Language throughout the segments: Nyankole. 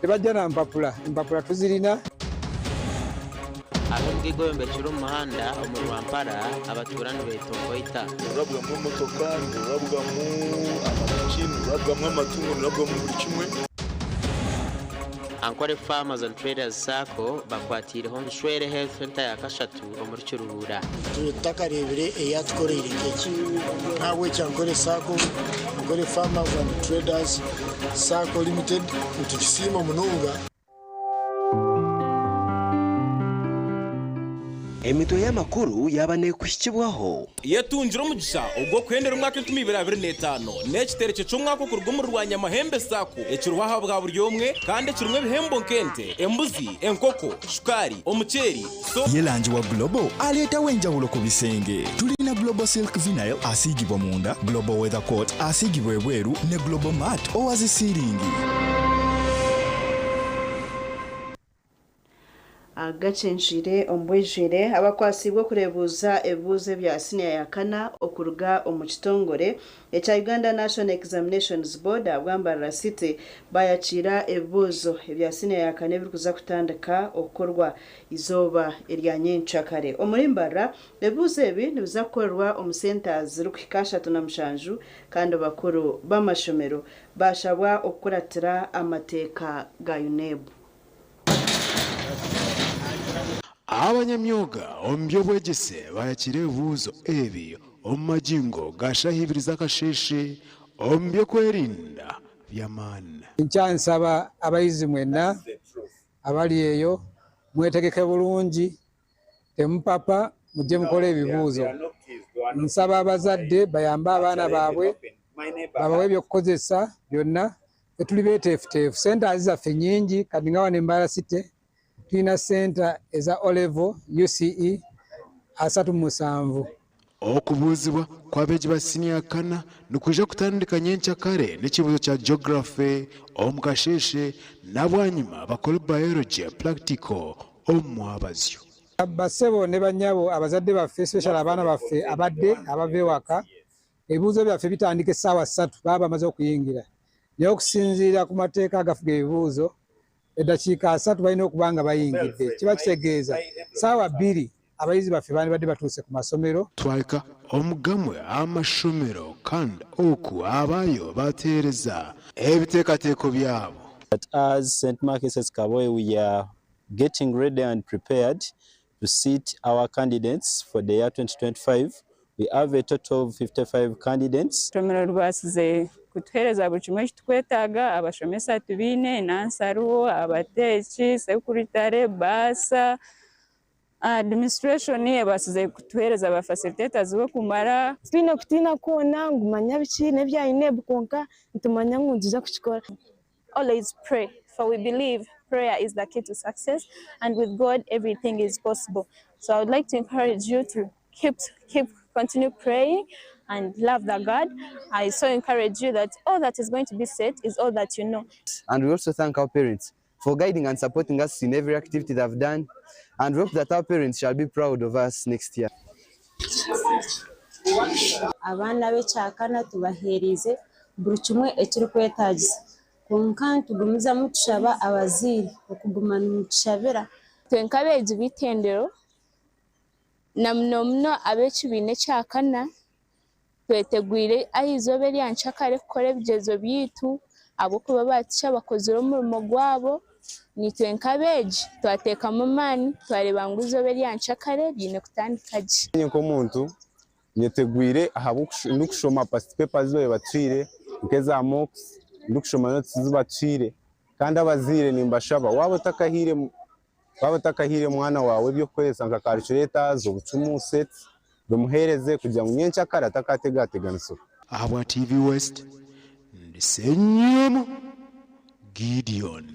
Tebajja na mpapula, empapula tuzirina. Hariho omugaiga oyombekire omu muhanda omuri Rwampara, abatuura nibetomboita. Nirurabwamu emotoka, nirurabwamu amapiki, nirurabwamu amatungo, nirurabwamu buri kimwe. Ankole Farmers and Traders Sacco bakwatiireho Nshwere Health Centre ya kashatu omuri Kiruhura. Tutakareebire eyatukoreire nk'eki. N'ahabw'ekyo Ankole Sacco, Ankole Farmers and Traders Sacco Limited nitugisiima munonga. Emitwe y'amakuru yaaba neekuhikibwaho. Yetungire omugisha ogw'okuhendera omwaka 2025 n'ekitereke ky'omwaka okuruga omuri Rwanyamahembe Sacco ekiriho aha bwa buri omwe kandi ekirimu ebihembo nk'ente, embuzi, enkoko, shukaari, omuceeri, so. Ye langi wa Global aleetawo enjawulo ku bisenge. Tulina Global Silk Vinyl asiigibwa munda, Global Weather Coat asiigibwa ebweru ne Global Mat owa zi siiringi. Agacenkiire omu bwijwire, abakwatsiibwe okureebuuza ebibuuzo ebya siniya ya kana okuruga omu kitongore ekya Uganda National Examinations Board ahabwa Mbarara City baayakiira ebibuuzo ebya siniya ya kana ebirikuza kutandika okukorwa eizooba erya nyencakare. Omuri Mbarara, ebibuuzo ebi nibiza kukorerwa omu centres zirikuhika 37 kandi bakuru b'amashomero baashabwa okukuratira amateeka ga UNEB. Abanyamyoga omu by'obwegyese bayakiire ebibuuzo ebi omu magingo ga shaaha ibiri z'akasheeshe omu by'okwerinda by'amaani. Nkyansaba abayizi mwena abari eyo mwetegeke bulungi, temupapa mujje mukore ebibuuzo. Nsaba abazadde bayambe abaana baabwe babawe eby'okukozesa byonna Ffe tuli beteefuteefu, centres zaffe nyingi kati nga wano e Mbarara City tulina centre eza O level, UCE 37. Okubuuzibwa kw'abeegi ba siniya kana nikwija kutandika nyenkyakare n'ekibuuzo kya Geography omu kasheeshe na bwanyima bakore Biology practical omu mwabazyo. Bassebo ne bannyabo abazadde baffe especially abaana baffe abadde abava ewaka Ebibuuzo byaffe bitandika essaawa ssatu baba bamaze okuyingira naye okusinziira ku mateeka agafuga ebibuuzo eddakiika asatu balina okuba nga bayingidde kiba kitegeeza ssaawa bbiri abayizi baffe bandibadde batuuse ku masomero. Twahika omu gamwe aha mashomero kandi oku abaayo bateereza ebiteekateeko byabo. But as St Mark SS Kaboye we are getting ready and prepared to sit our candidates for the year 2025. We have a total of 55 candidates. Eishomero ribaasize kutuheereza buri kimwe eki turikwetaaga, abashomesa tubaine, nansi ariho, abateeki, sekuritare, baasa, administration ebaasize kutuheereza ba facilitators b'okumara. Titwine kutiina kwona ngu manya biki n'ebya UNEB kwonka nitumanya ngu nituza kukikora. Always pray for we believe prayer is the key to success and with God everything is possible so I would like to encourage you to keep keep continue praying and love the God I so encourage you that all that is going to be said is all that you know. And we also thank our parents for guiding and supporting us in every activity they have done and we hope that our parents shall be proud of us next year. Abaana ab'ekyakana tubaheereize buri kimwe ekirikwetaagisa kwonka nitugumizamu tushaba abazaire okuguma nimutushabira. Itwe nk'abeegi b'eitendero na muno muno ab'ekibiina ekyakana twetegwire aha izooba erya nkyakare kukora ebigyezo byaitu ahabw'okuba baatisha bakozire omurimo gwabo. Naitwe nk'abeegi twateekamu amaani twareeba ngu eizooba erya nkyakare riine kutandika gye. Nyowe nk'omuntu nyetegwire ahabw'okushoma past papers ezi batuhaire nk'eza mocks, ndikushoma notes ezi batuhaire kandi abazaire nimbashaba waaba otakahaire waaba otakahaire mwana waawe eby'okukoresa nka calculators, obucumu, sets, bimuheereze kugira ngu nyenkyakare atakategateganisibwa. Ahabwa TV West, ndi Ssenyomo Gideon.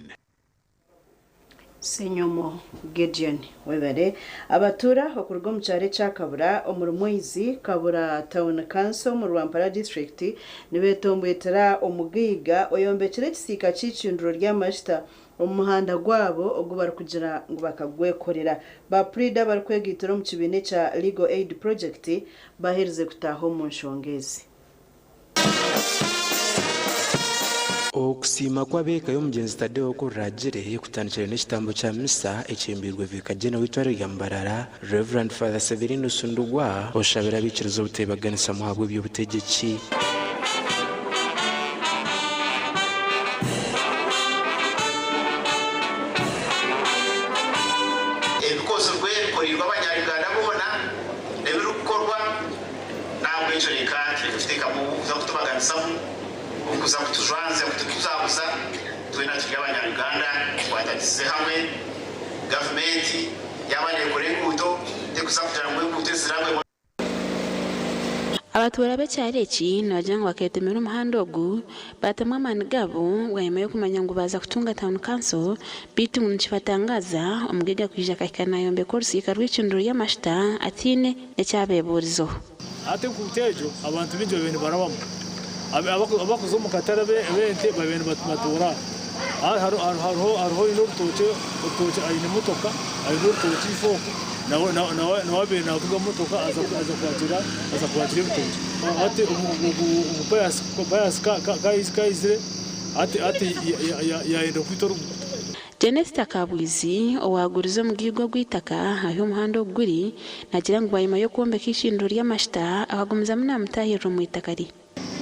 Ssenyomo Gideon Webare. Abatuura okuruga omu kyaro ekya Kabura omuri Mweizi, Kabura Town Council omuri Rwampara District nibetomboitera omugaiga oyombekire ekisiika ky'eicundiro ry'amajuta omu muhanda gwabo ogu barikugira ngu bakagwekorera. Ba puriida abarikwegaitira omu kibiina ekya Legal Aid Project baherize kutaaha omu nshonga ezi. Okusiima kw'ab'eka y'omugyenzi Tadeo Okururagire kutandikire n'ekitambo kya misa ekyembeirwe Vicar General w'eitware rya Mbarara, Rev. Father Severinus Ndugwa oshabire abaikiriza obuteebaganisamu ahabw'eby'obutegyeki. Ebikozirwe bikoreirwe abanya-Uganda boona, ebirikukorwa n'ahabw'ekyo reka tureke kuteekamu kuza kutubaganisamu, okuza kutujwanzya kutubuzabuza, twena turi abanya-Uganda tukwatanisize hamwe, gavumenti yaaba neekora enguuto terikuza kugira ngu enguuto ezi zirabwemu. Abatuura b'ekyaro eki nibagira ngu bakeetemera omuhanda ogu baatamu amaani gaabo bwanyima y'okumanya ngu baaza kutunga tauni kanso beitu ngu nikibatangaaza omugaiga kwija akahika naayombeka orusiika rw'eicundiro ry'amashuta ataine eki abeebuurizeho. Hati enguuto egyo abantu baingi babaire nibarabamu. Abarikuza omu katare ab'ente babaire nibatoora aha. Hariho oine orutookye, orutookye aine emotoka, aine orutookye ife okwo, nawe abaire naavuga motoka aza kwakira ebitookye. Hati ogu Pius ku aizire, hati yaayenda kwita oruguuto. Jenesta Kabwizi, owaagurize omugaiga ogu eitaka ahu omuhanda ogu guri, naagira ngu bwanyima y'okwombeka eicundiro ry'amashuta akagumizamu naamutaahirira omu itaka rye.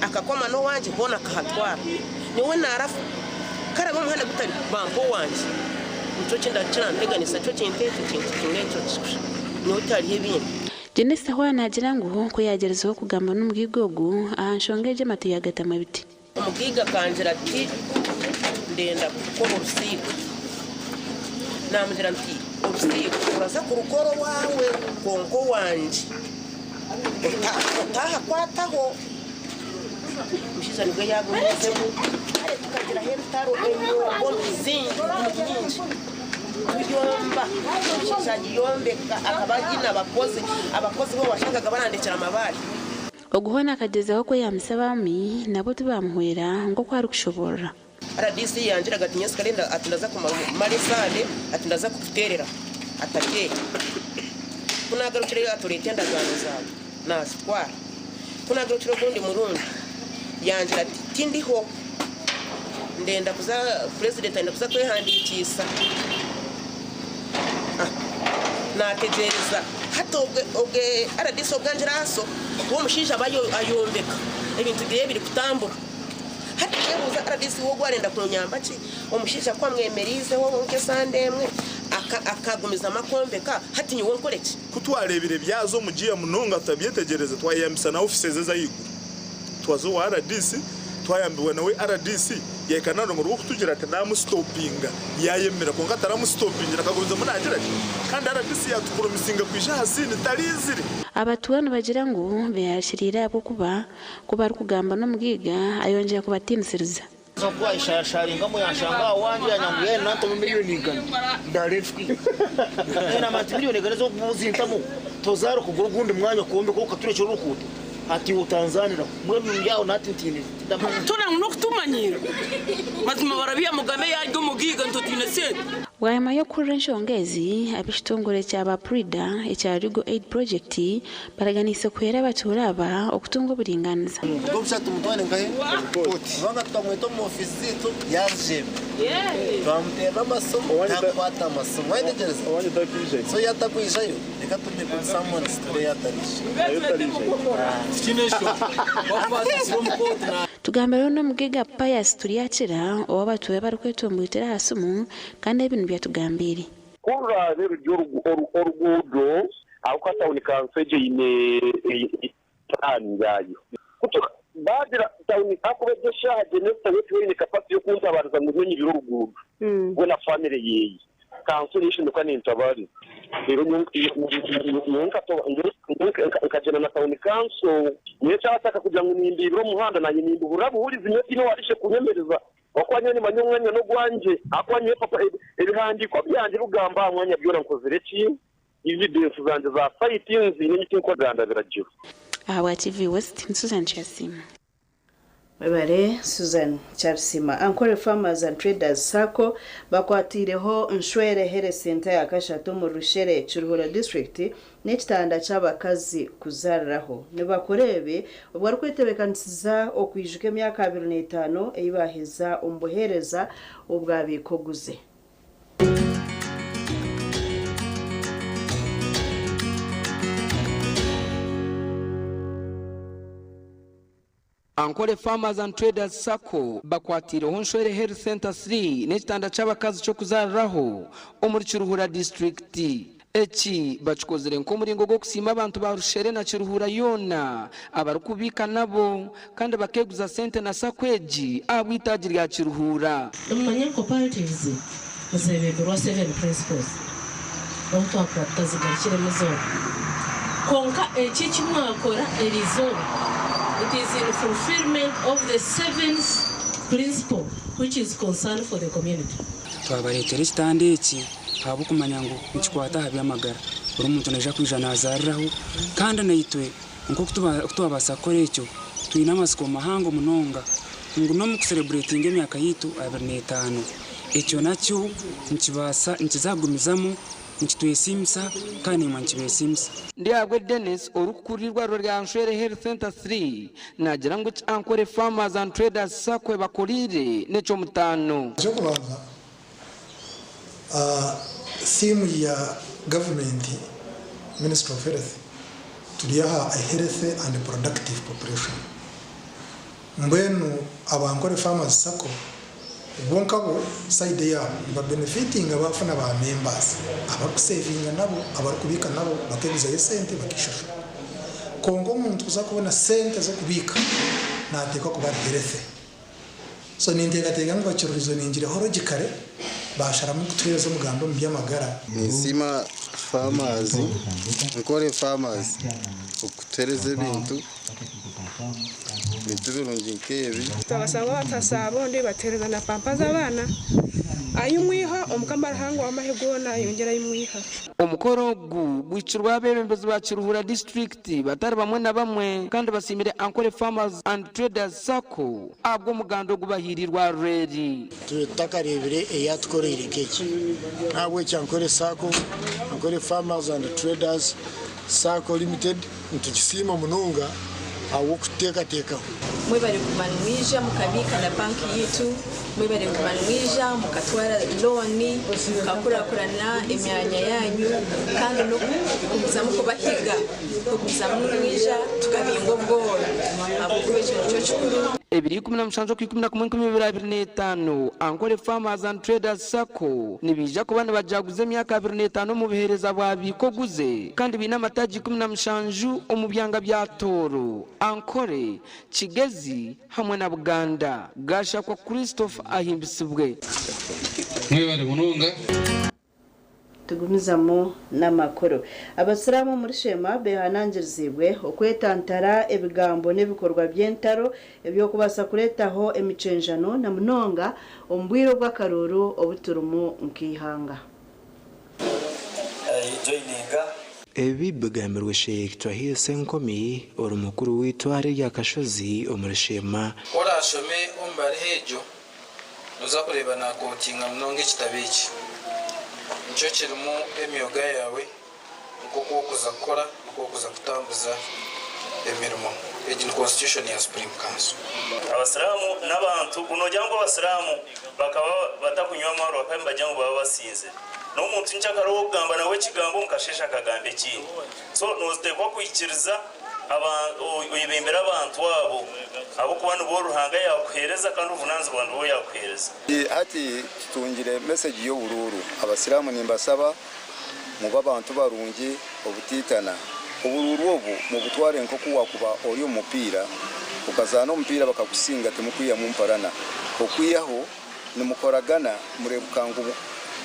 Akakoma n'owangye hoona akahatwara. Nyowe naarafa, karabe omuhanda gutari bampa owangye. Nikyo kiranteganisa, nikyo kintu ekyo kintu kimwe ekyo kusha. Nyowe tihariho ebindi. Jenesta hoona naagira ngu ku yaagyerizeho kugamba n'omugaiga ogu aha nshonga egyo amatu yaagatamu ebiti. Omugaiga akangira ati, Ndenda kukora orusiika. Naamugira nti, Orusiika oraza kurukora owaawe, kwonka owangye otaahakwataho. Omushaija nibwo yaagumiizemu, kare tukagiraho ebitaro, enyombo zingi nyingi tuyomba. Omushaija agiyombeka, akaba aine abakozi, abakozi bo washangaga barandekyera amabaare. Ogu hoona akagyezaho kweyambisa abaami nabo tibaamuhwera nk'oku arikushoboorora. Rdc yangiraga ati nyensikare ati ndaza kumara esande ati ndaza kukuterera ati ateere. Ku nagarukireyo ati oreete endagaano zaawe nazitwara. Ku nagarukire ogundi murundi yangira ati tindiho ndenda kuza president ayenda kuza kwehandikiisa. Nategyereza hati obwe obwe rdc obwe angira aso we omushaija aba ayombeka ebintu byeye biri kutambura. Hati nyebuuza rdc we ogu arenda kunyamba ki? Omushaija ku amwemereizeho nk'esande emwe akagumizamu akombeka, hati nyowe nkore ki? Ku twareebire byaza omu giya munonga tutabyetegyereza, twayeyambisa na ofiisi ezi ez'ahaiguru. Twaza owa rdc, twayambibwa nawe rdc yahika n'aha rurengo rw'okutugira ati naamusitopinga, yaayemera kwonka taramusitopingire akagumizamu naagira gye. Kandi rdc yaatupromisinga kwija aha siini taraizire. Abatuura nibagira ngu beeyarikiriire ahabw'okuba Ku barikugamba n'omugaiga, ayongyera kubatiinisiriza. Nza kwayishayasharingamu yanshanga aha wangye yanyangu yaayenda nantamu miriyoni igana ndaara enshwi. Yangamba ati miriyoni igana ez'okuba ozintamu tozaara kugura ogundi mwanya kwombeka okaturekyera orukuuto ati iwe otanzaaniraho mbwenu ndi aho nati ntiine tindamanya. Tona ngu n'okutumanyiira. Mazima barabiha Mugabe yarya omugaiga nitwe twine sente. Bwanyima y'okuhurira enshonga ezi, ab'ekitongore kya ba puriida ekya Legal Aid Project Baraganiise kuhwera abatuura aba okutunga oburingaaniza. Ogwo tumutware nkahe? Kooti. Kubanga tukamweta omu ofiisi zaitu yaajembe. Twamuteerera amasimu takwata amasimu. Wayetegyereza? So yaatakwijayo reka tume court summons turebe yaatariija. Tugambireho n'omugaiga Pius Turyakira ou abatuura barikwetomboitera aha simu kandi ebi nibyo atugambiire. Ku ruraabe ruri oruguudo, ahabw'okuba tauni kanso egyo eine puraani yaayo. Ku baagira tauni ahakuba egyo eshaaha Jenesta we tiwe oine kapasite y'okuntabaariza ngu nyowe nyibire oruguudo we na famire yeeye. Kanso niyo eshemereire kuba nentabaariza. Reero nyowe nkagyenda na tauni kanso. Nyowe ekyabaataka kugira ngu nimbiibira omuhanda naanye nimbihurira buhurizi nyowe tihaine owaariije kunyemereza. Ahakuba nyowe nimanya omwanya n'ogwangye, ahakuba nyowe papa ebihandiiko byangye bigamba aha mwanya byona nkozire ki, evidence zangye za site nziine emiti nkoganda biragiro. Ahabwa TV West, ni Susan Kyasiima. Webare Susan Kyarisiima. Ankole Farmers and Traders Sacco bakwatiireho Nshwere Health Centre ya kashatu omuri Rushere, Kiruhura disiturikiti n'ekitanda ky'abakazi kuzaariraho. Nibakora ebi obwo barikwetebeekanisiza okwijuka emyaka 25 ei baaheza omu buheereza obwa Biikoguze. Ankole Farmers and Traders Sacco bakwatiireho Nshwere Health Centre 3 n'ekitanda ky'abakazi ky'okuzaariraho omuri Kiruhura disiturikiti. Eki bakikozire nk'omuringo gw'okusiima abantu ba Rushere na Kiruhura yoona abarikubiika nabo kandi bakeeguza sente na Sacco egi ahabw'eitaagi rya Kiruhura. Nimumanya cooperatives nizebemberwa 7 principles nobu twakuba tutazigarukiremu zoona kwonka eki eki mwakora erizooba it is in fulfillment of the seventh principle which is concern for the community. Twabareetera ekitanda eki ahabw'okumanya ngu nikikwata aha by'amagara. Buri muntu naija kwija nazaariraho kandi naitwe nk'oku twabaasa kukora ekyo, twine amatsiko mahango munonga ngu n'omu kusereburetinga emyaka yaitu 25, ekyo nakyo nikibaasa nikiza kugumizamu nikitwesiimisa kandi naimwe nikibeesiimisa. Ndyahabwe Denis orikukurira eirwariro rya Nshwere Health Centre 3 naagira ngu eki Ankole Farmers and Traders Sacco ebakoriire n'eky'omutaano. Eky'okubanza, theme ya gavumenti, Ministry of Health, turi aha a healthy and productive population. Mbwenu aba Ankole Farmers Sacco bo nkabo side yaabo nibabenefitinga baafuna ba members abarikusevinga nabo, abarikubiika nabo bakeeguzayo esente bakishashura. Kwonka omuntu kuza kubona sente z'okubiika naateekwa kuba ari healthy. So ninteekateeka ngu bakirizoningireho logically baasharamu kutuheereza omugambi omu by'amagara. Ninsiima farmers, Nkore farmers okutuheereza ebintu, ebintu birungi nk'ebi. Twabasanga batasa abondi batereza na pampa z'abaana ayimwiha omukama Ruhanga w'amahe goona ayongyera ayimwiha. Omukoro ogu gwikirweho abeebembezi ba Kiruhura disiturikiti batari bamwe na bamwe kandi basiimire Ankole Farmers and Traders Sacco ahabw'omuganda ogu bahaire eirwariro eri. Tutakareebire eyatukoreire nk'eki. N'ahabw'ekyo Ankole Sacco, Ankole Farmers and Traders Sacco Limited nitugisiima munonga ahabw'okututeekateekaho. Mwebare kuguma nimwija mukabiika na banki yaitu, mwebare kuguma nimwija mukatwara looni, mukakurakurana emyanya yanyu kandi n'okugumizamu kubahiga kugumizamu nimwija tukabinga obworo ahabw'okuba ekyo nikyo kikuru. Ebiro 17 okw'11 2025, Ankole Farmers and Traders Sacco nibaija kuba nibajaguza emyaka 25 omu buheereza bwa Biika Oguze kandi baine amataagi 17 omu byanga bya Tooro, Ankole, Kigezi hamwe na Buganda. Gashakwa Christopher ahimbisibwe. Mwebare munonga. Tugumizamu n'amakuru. Abasiraamu omuri Sheema behanangiriziibwe okwetantara ebigambo n'ebikorwa by'entaro eby'okubaasa kureetaho emicwenjano na munonga omu bwire obw'akaruuru obu turimu nk'eihanga. Ebi bigambirwe Sheikh Twahir Ssenkomi ori mukuru w'eitware erya Kashozi omuri Sheema. Ku oraashome omu baruha egyo, nooza kureeba naakootinga munonga ekitabo eki. Nikyo kirimu emyoga yaawe, nk'oku orikuza kukora, n'oku orikuza kutambuza emirimo. Egi ni constitution ya Supreme Council. Abasiraamu n'abantu ku noogira ngu abasiraamu bakaba batakunywa amaarwa bakaba nibagira ngu baba basinzire. N'omuntu nkyakare ow'okugamba nawe ekigambo omukasheeshe akagamba ekindi. So nooteekwa kwikiriza oyebembere abantu abo ahabw'okuba nibo Ruhanga yaakuheereza kandi obuvunaanizibwa nibo yaakuheereza. Hati tutungire mesegi y'oburuuru. Abasiraamu nimbasaba mube abantu barungi obutaitana. Oburuuru obu mubutware nk'oku waakuba ori omu mupiira, okazaana omupiira bakakusinga timukwihamu mparana. Okwihaho nimukoragana mureebuka ngu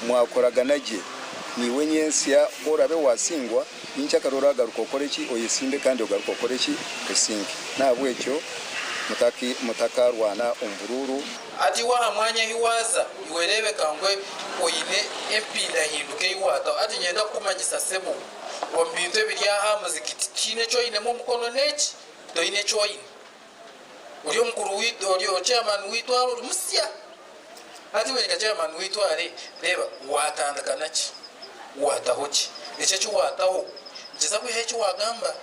mwakoragana gye. Naiwe nyentsya ku oraabe waasingwa, nyenkyakare oraagaruka okore ki? Oyesimbe kandi ogaruke okore ki? Osinge. N'ahabw'ekyo mutakaarwana omu buruuru. Hati iwe aha mwanya ahi waaza, iwe reebeka ngu oine empindahinduka ei waataho. Hati niinyenda kukumanyisa sebo, omu bintu ebiri aha aha muzigiti tihaine eki oinemu omukono n'eki, toine eki oine. Ori omukuru waitu, ori chairman w'eitware ori musya. Hati iwe nka chairman w'eitware, reeba waatandika naki? Waataho ki? Eki eki waataho nikiza kwihaho eki waagamba?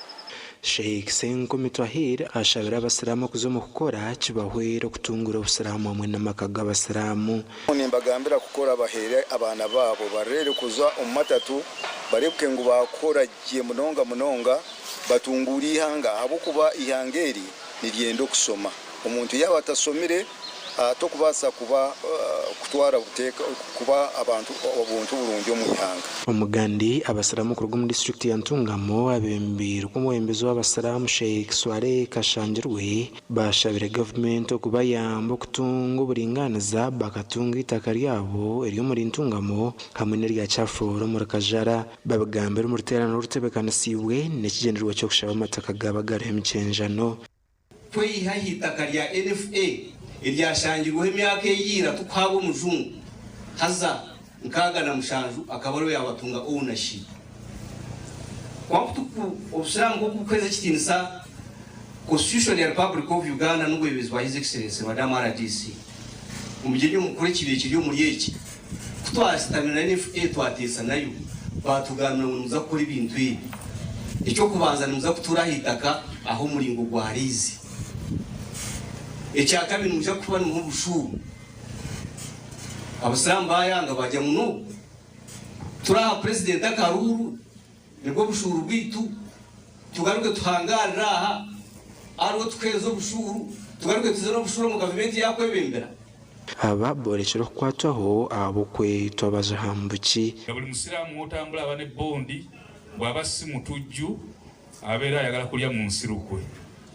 Sheikh Ssenkomi Twahir ashabire abasiraamu okuza omu kukora kibahwere okutunguura obusiraamu hamwe n'amaka g'abasiraamu. Nimbagambira kukora baheere abaana baabo barere kuza omu matatu barebuke ngu baakora gye munonga munonga batunguure eihanga ahabw'okuba eihanga eri niryenda okushoma. Omuntu yaaba atashomire tokubaasa kuba kutwara buteeka kuba abantu obuntu burungi omu ihanga. Omugandi, Abasiraamu kuruga omu disiturikiti ya Ntungamo abebembeirwe omwebembezi w'abasiraamu Sheikh Swaleh Kashangirwe bashabire gavumenti okubayamba okutunga oburingaaniza bakatunga eitaka ryabo ery'omuri Ntungamo hamwe n'erya Kyafora omuri Kajara. Babigambire omu ruteerane orutebeekanisiibwe n'ekigyendererwa ky'okushaba amataka gaabo agariho emikyenjano. Kweyiha aha itaka rya NFA eryashangirweho emyaka eya ira tukuhaabwa omujungu haza 67 akaba ariwe yaabatunga ownership. Kwonka tuku obusiraamu nk'oku bukuheereza ekitiinisa Constitution ya Republic of Uganda n'obwebembezi bwa His Excellency Madam RDC Omugyenyi omukuru ekibiina ekiri omuri eki ku twasitamire na NFA twateesa nayo baatugambira ngu nimuza kukora ebintu ebi. Eky'okubanza nimuza kutuura aha itaka aha omuringo gwa riizi. Ekyakabiri nimwija kuba nimuha obushuuru. Abasiraamu baayanga baagira ngu no turaha purezidenti akaruuru. Nibwo bushuuru bwaitu, tugaruke tuhangaarire aha, ahariho tukuheereza obushuuru, tugaruke tuze n'obushuuru omu gavumenti yaakwebembera. Aba boorekire okukwatwaho ahabw'okwetwa bajahambuki. Nga buli musiraamu wotambula aba ne bondi, bwaba si mutujju abeera ayagala kulya mu nsi lukwe,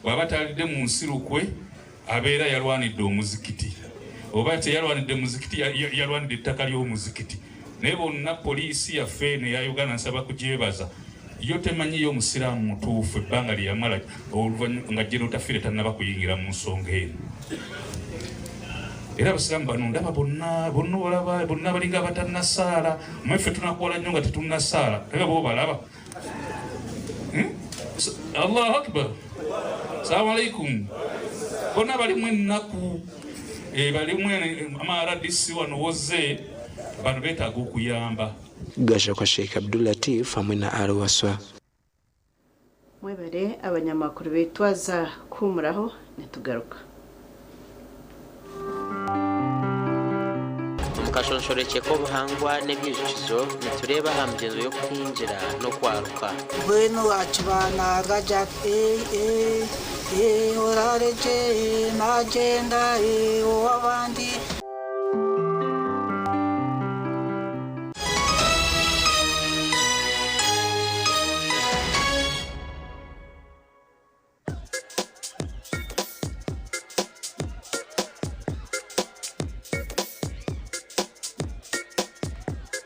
bwaba talidde mu nsi lukwe abeera yalwanidde omuzikiti oba teyalwanidde muzikiti yalwanidde ettaka ly'omuzikiti naye bonna poliisi yaffe eno eya Uganda nsaba kugyebaza yo temanyiyo omusiraamu mutuufu ebbanga lye yamala oluvannyuma nga General Otafiire tannaba kuyingira mu nsonga eno era abasiraamu bano ndaba bonna bonna olaba bonna balinga abatannasaala mwe ffe tunakuwala nnyo nga tetunnasaala naye bo balaba Hmm? Allahu akbar. Salamu alaikum. Bonna balimu ennaku eh, balimu ama RDC wano wozze bano beetaaga okuyamba. Gashakwa Sheikh Abdul Latif hamwe na Ali Waswa. Mwebare abanyamakuru baitu twaza kuhumuraho nitugaruka. Omu kashonshorekye k'obuhangwa n'ebyijukizo, nitureeba aha migyenzo y'okuhingira n'okwaruka. Mbwenu akiba naaragira ati, Ee, ee, ee, oraare gye, naagyenda, ee, ow'abandi.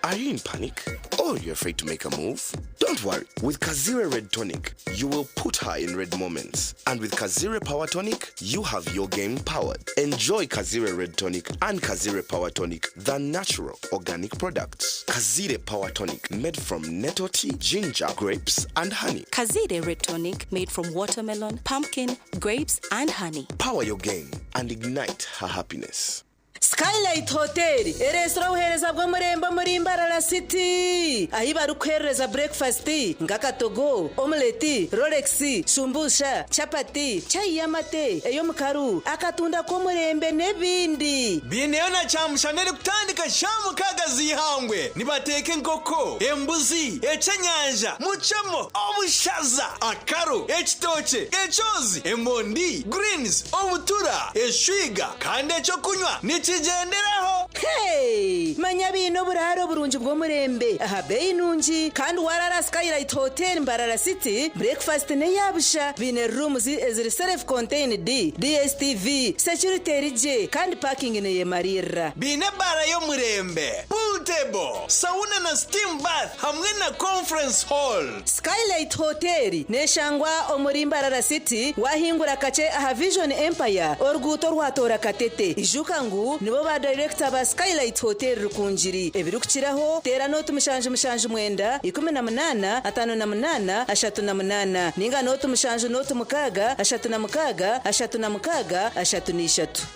Are you in panic? Or you're afraid to make a move? Don't worry. With Kazire Red Tonic, you will put her in red moments. And with Kazire Power Tonic, you have your game powered. Enjoy Kazire Red Tonic and Kazire Power Tonic, the natural organic products. Kazire Power Tonic, made from nettle tea, ginger, grapes, and honey. Kazire Red Tonic made from watermelon, pumpkin, grapes, and honey. Power your game and ignite her happiness. Skylight Hotel ereetsire obuheereza bw'omurembe omuri Mbarara City ahi barikuheerereza burekifasiti nk'akatogo, omuleti, rolex, shumbusha, chapati, chai y'amate, ey'omukaru, akatunda k'omurembe n'ebindi. Baineyo na kyamushana erikutandika shaaha mukaaga z'eihangwe. Nibateeka enkoko, embuzi, eky'enyanja, mucemo, obushaza, akaru, ekitookye, ekyozi, emondi, greens, obutura, eshwiga kandi eky'okunywa nikigyenderaho. Hey! Manya baine oburaaro burungi bw'omurembe aha beeyi nungi kandi waaraara Skylight Hotel Mbarara City, breakfast n'eya busha. Baine rooms eziri self contained, DSTV, security eri gye kandi parking neyemariirira. Baine ebaara y'omurembe, pool. Pool table, sauna na steam bath hamwe na conference hall. Skylight Hotel neshangwa omuri Mbarara City wahingura kache aha Vision Empire oruguuto rwatora Katete. Ijuka ngu nibo ba director ba Skylight Hotel Rukungiri. Ebirikukiraho teera nooti 779 18 58 38 ninga nooti 7 nooti 6 36 36 33.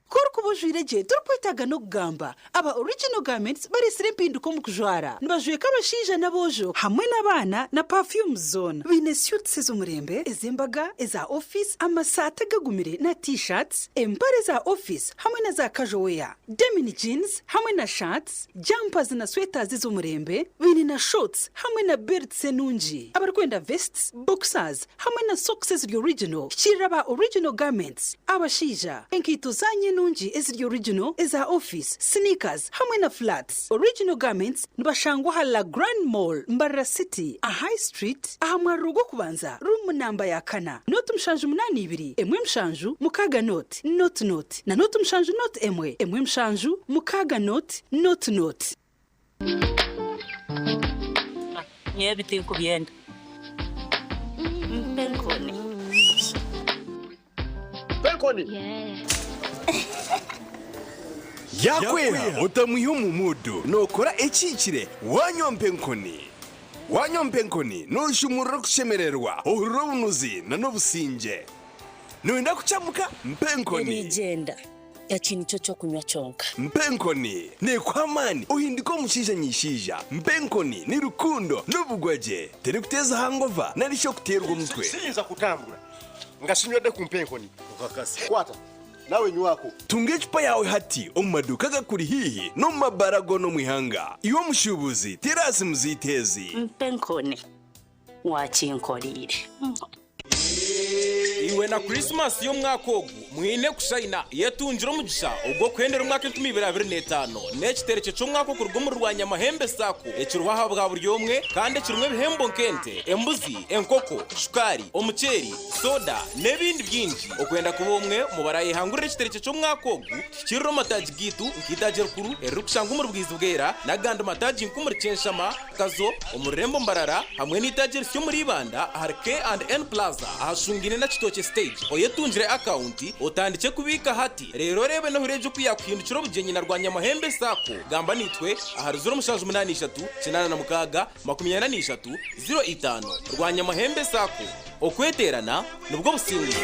Ku orikuba ojwire gye torikwetaaga n'okugamba. Aba Original Garments bareetsire empinduka omu kujwara. Nibajweka abashaija n'aboojo hamwe n'abaana na perfumes zoona. Baine suits ez'omurembe, ez'embaga, eza ofiisi, amasaati agagumire na t-shirts, empare za ofiisi hamwe na za casual wear, denim jeans hamwe na shirts, jumpers na sweaters ez'omurembe, baine na shorts hamwe na belts enungi. Abarikwenda vests, boxers hamwe na socks eziri original. Hikiirira aba Original Garments. Abashaija, enkaito zanyu enungi eziri original, eza office, sneakers hamwe na flats. Original Garments nibashangwa aha La Grand Mall, Mbarara City, aha High Street, aha mwariro gw'okubanza, room namba ya kana, nooti 782, 1 7 6 nooti, nooti nooti, na nooti 7 nooti 1, 1 7 6 nooti, nooti nooti. Nyowe ebi tinkubyenda. Mpa enkoni. Mpa enkoni. Yakweha otamwiha omu muudu nookora ekihikire wanywa mpa enkoni. Wanywa mpa enkoni nooshumurura okushemererwa, ohurira obunuzi n'obusingye. Nooyenda kucamuka? Mpa enkoni. Erigyenda. Eki nikyo ky'okunywa kyonka. Mpa enkoni neekuha amaani ohinduke omushaija nyishaija. Mpa enkoni ni rukundo n'obugwagye. Terikuteeza hangova nari shi okuteerwa omutwe. Siyinza kutambura nga sinywedde ku mpa enkoni. Okakasa. Kwata nawe nywako. Tunga ecupa yaawe hati omu maduuka agakuri haihi n'omu mabaara goona omu ihanga. Iwe omushuubuzi, teera aha simu zaitu ezi. Mpa enkoni wakinkoreire. Iwe na Krisimasi y'omwaka ogu mwine kushayina. Yetungire omugisha ogw'okuhendera omwaka 2025 n'ekiterekye ky'omwaka okuruga omuri Rwanyamahembe sacco ekiriho aha bwa buri omwe kandi ekirimu ebihembo nk'ente, embuzi, enkoko, shukaari, omuceeri, soda n'ebindi bingi. Okwenda kuba omwe omu barayehangurira ekiterekye ky'omwaka ogu, tuhikirire omu mataagi gaitu nk'eitaagi erikuru eririkushangwa omuri Bwizibwera n'agandi mataagi nk'omuri Kyenshama, Kazo, omu rurembo Mbarara hamwe n'eitaagi erisya omuri Ibanda ahari K and N Plaza ahashungaine na Kitookye Stage. Oyetungire akawunti otandikye kubiika hati reero oreebe n'ohuregye oku yaakuhindukira obugyenyi na Rwanyamahembe sacco. Gamba naitwe ahari 0783 86 43 05. Rwanyamahembe sacco, okweteerana nibwo businguzi.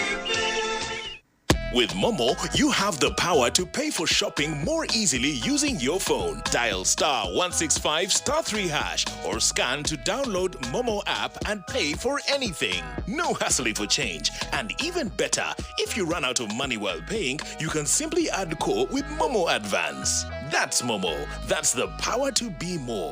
With Momo, you have the power to pay for shopping more easily using your phone. Dial star 165 star 3 hash or scan to download Momo app and pay for anything. No hassling for change. And even better, if you run out of money while paying, you can simply add core with Momo Advance. That's Momo. That's the power to be more.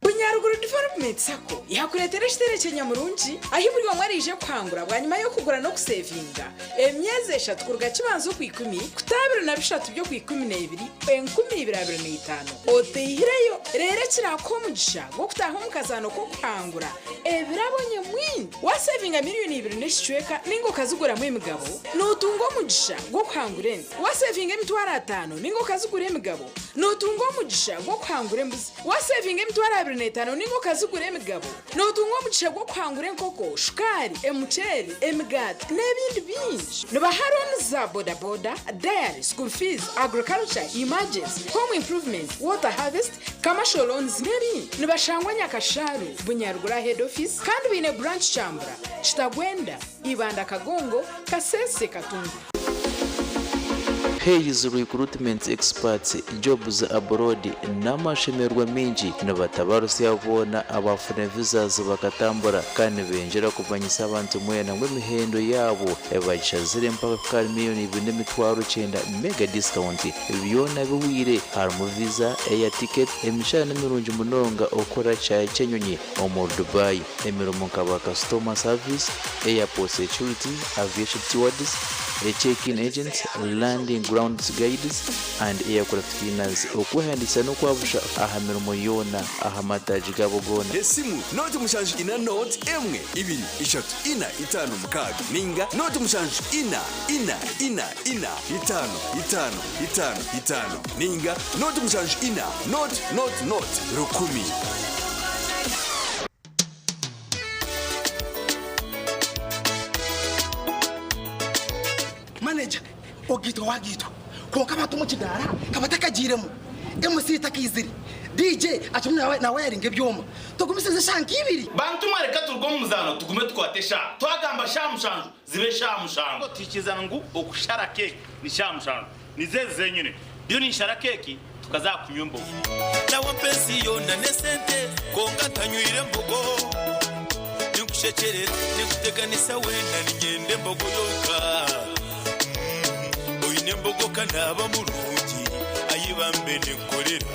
Bunyaruguru Development Sacco yakureetera ekiterekye nyamurungi ahi buri omwe araije kuhangura bwanyima y'okugura n'okusevinga emyezi eshatu kuruga kibanza okwikumi kuta 23 by'okwikumi n'ebiri 2025 oteihireyo reero ekirakuha omugisha gw'okutaaha omu kazaano k'okuhangura ebirabo nyamwingi wasevinga miriyoni ibiri n'ekicweka ninga okaziguramu emigabo nootunga omugisha gw'okuhangura ente wasevinga 500 ninga okazigura emigabo nootunga omugisha gw'okuhangura embuzi wasevinga 25,000 ninga okazigura emigabo nootunga omugisha gw'okuhangura enkoko shukaari emuceeri emigaati n'ebindi bingi. Nibaha looni za bodaboda, dairy, school fees, agriculture, emergency, home improvement, water harvest, commercial loans n'ebindi. Nibashangwa Nyakasharu, Bunyaruguru head office kandi baine branch Kyambura, Kitagwenda, Ibanda Kagongo, Kasese Katungu. Hays Recruitment Experts Jobs Abroad n'amashemererwa maingi nibatabarusya boona abaafuna visas bakatambura kandi nibengyera kumanyisa abantu mwena ngu emihendo yaabo bagishazire mpaka kuhika ahari 2,900,000 mega discount byona bihweire harimu visa, air ticket, emishahara nimirungi munonga okukora kishaayi ky'enyonyi omuri Dubai, emirimo nka ba customer service, airport security, aviation stewards, check-in agents, landing Grounds Guides and Aircraft Cleaners okwehandiikisa n'okwabusha aha mirimo yoona aha mataagi gaabo goona. Esimu, nooti mushanju ina nooti emwe ibiri ishatu ina itaano mukaaga ninga nooti mushanju ina ina ina ina itaano itaano itaano itaano ninga nooti mushanju ina nooti nooti nooti rukumi. Manager ogaitwa wagaitwa kwonka abantu omu kidaara kabatakagiiremu, MC takaizire, DJ akirimu nawayaringa ebyoma. Tugumisirize eshaaha nka ibiri. Bantu mwe reka turuge omu muzaano tugume tukwate eshaaha. Twagamba shaaha mushanju zibe shaaha mushanju. Twikiriza ngu okushara keeki ni shaaha mushanju. Nizo ezi zenyine. Ndiyo ninshara keeki tukaza aha kunywa embogo. Nawe mpa ensi yoona n'esente kwonka ntanywire mbogo. Ninkushekyerera, ninkuteganisa weena niinyenda embogo yonka. Oine embogo ka naaba murungi, ai bambe ninkukorera.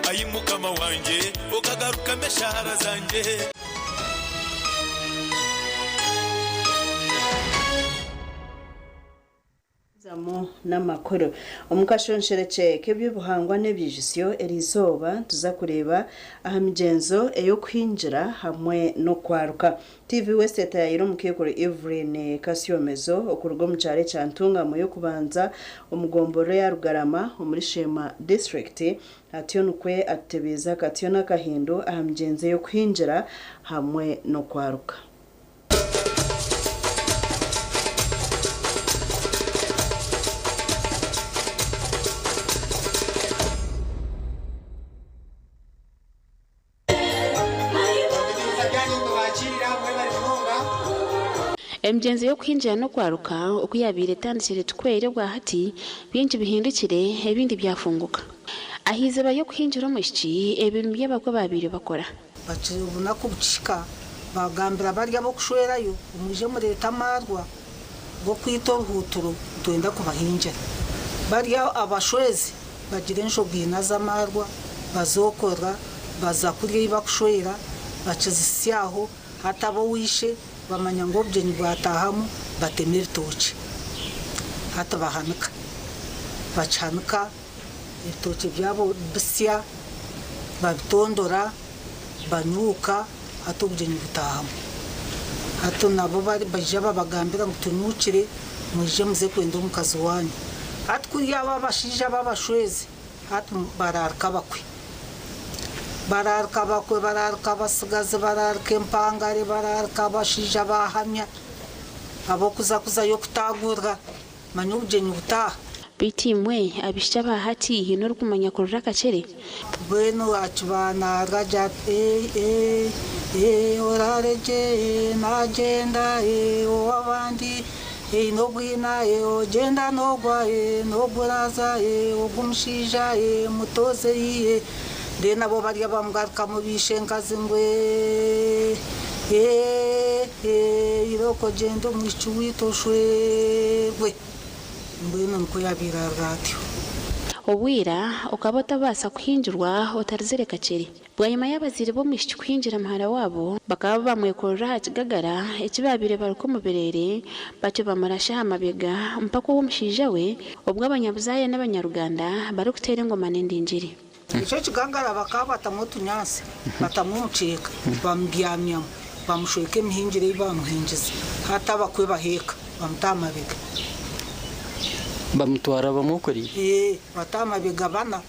Ai Mukama wangye, okagarukamu eshaara zangye. Zamu n'amakuru. Omu kashonsherekye k'eby'obuhangwa n'ebyijusyo eriizooba nituza kureeba aha migyenzo ey'okuhingira hamwe n'okwaruka. TV West etaayaire omukaikuru Evelyn Kasyomezo okuruga omu kyaro ekya Ntungamo y'okubanza omu gomborora eya Rugarama omuri Sheema disiturikiti atyo nikwo atutebiize akatyo n'akahindu aha migyenzo ey'okuhingira hamwe n'okwaruka. Emigyenzo y'okuhingira n'okwaruka oku yaabaire etandikire tikwo eri obwa hati, bingi bihindukire ebindi byafunguka. Aha izooba ry'okuhingira omwishiki, ebi nibyo abakwe baabaire bakora. Obunaku bukihika, bagambira bari ab'okushwerayo, Mwije mureete amaarwa g'okwita oruhuuturo, nitwenda kubahingira. Bari abashwezi bagira enshoga ina z'amaarwa, bazookorera, baza kurya ei bakushwera, bakizitsya aho, hati ab'owaishe bamanya ngu obugyenyi bwataahamu, batema ebitookye. Hati bahanika. Bakihanika. Ebitookye byabo bisya, babitondora, banyuuka, hati obugyenyi butaahamu. Hati nabo baija babagambira ngu tunyuukire, mwije muze kwenda omukazi waanyu. Hati kuri abo abashaija b'abashwezi hati baraarika abakwe. Baraarika abakwe, baraarika abatsigazi, baraarika empangare, baraarika abashaija baahamya ab'okuza kuzayo kutaagurira. Manya obugyenyi butaaha. Beitu imwe abaishiki aba hati, haine orikumanya kurira akakyere? Mbwenu akiba naarira gye ati, Eeh eeh eeh oraare gye eeh naagyenda eeh ow'abandi eeh n'obwina eeh ogyenda noogwa eeh n'oguraaza eeh ogu mushaija eeh mutoze eeh Then nabo barya bamugarukamu baishenkazi ngu eeh eeh eeh irooko ogyende omwishiki waitu oshwerwe. Mbwenu nikwo yaabaire arira atyo. Obwira okaba otabaasa kuhingirwa otarizire kakyere. Bwanyima y'abazaire b'omwishiki kuhingira muhara waabo, bakaba bamwekorera aha kigagara eki baabaire baruka omu bireere, batyo bamurasha aha mabega mpaka ow'omushaija we, obwo abanyabuzaare n'abanyaruganda barikuteera engoma n'endingiri. Ekyo kigagara bakaba batamu otunyaatsi, batamu omukyeeka, bamubyamyamu, bamushweka emihingire ei baamuhingize. Hati abakwe baheeka, bamuta aha mabega. Bamutwara bamwokoreire? Ee, bata aha mabega bana,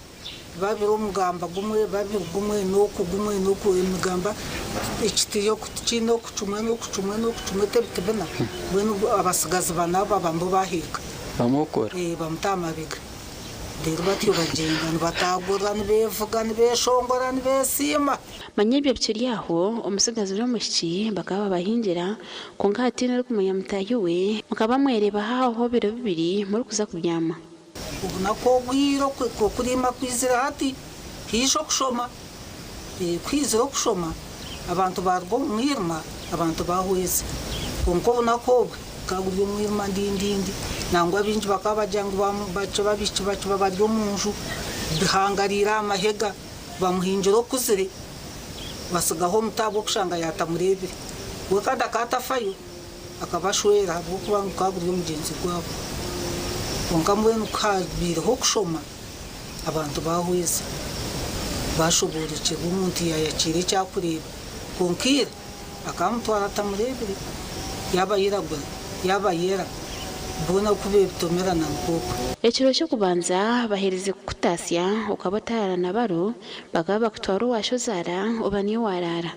babiri omugamba gumwe, babiri gumwe, n'oku gumwe, n'oku, emigamba ekiti kiine oku kimwe n'oku kimwe n'oku kimwe t'ebiti bina, mbwenu abatsigazi bana abo baba nibo baheeka. Bamwokora? Ee, bamuta aha mabega. Reero batyo bagyenda nibataagurira, nibeevuga, nibeeshongora, nibeesiima. Manya ebyo bikiri aho, omutsigazi n'omwishiki bakaba babahingira, kwonka hataine orikumanya mutaahi we, mukaba mwereebaho aho ebiro bibiri murikuza kubyama. Obunaku obwire okuriima kwizire hati, haija okushoma. Ku haizire okushoma, abantu baaruga omu mwirima, abantu baahweza. Kwonka obunaku obwe gukaba guri omwirima ndindindi. Nangwa baingi bakaba bagira ngu bakye b'abaishiki bakiba bari omu nju, bihangariire aha mahega, bamuhingira okuzire, batsigaho omuti ahabw'okushanga yaatamureebire. We kandi akaba atafayo, akaba ashwera ahabw'okuba ngu gukaba guri omugyenzo gwabo. Kwonka mbwenu ku haabaireho okushoma, abantu baahweza, baashoboorokyerwa omuntu yaayakiira eki arikureeba. Kwonka ira akamutwara atamureebire, yaaba ayiragura, yaaba ayera, boona oku beebitomerana nikwo okwo. Ekiro ky'okubanza baherize kukutaasya okaba otaraara na baro, bakaba bakutwara owa shozaara oba niyo waaraara.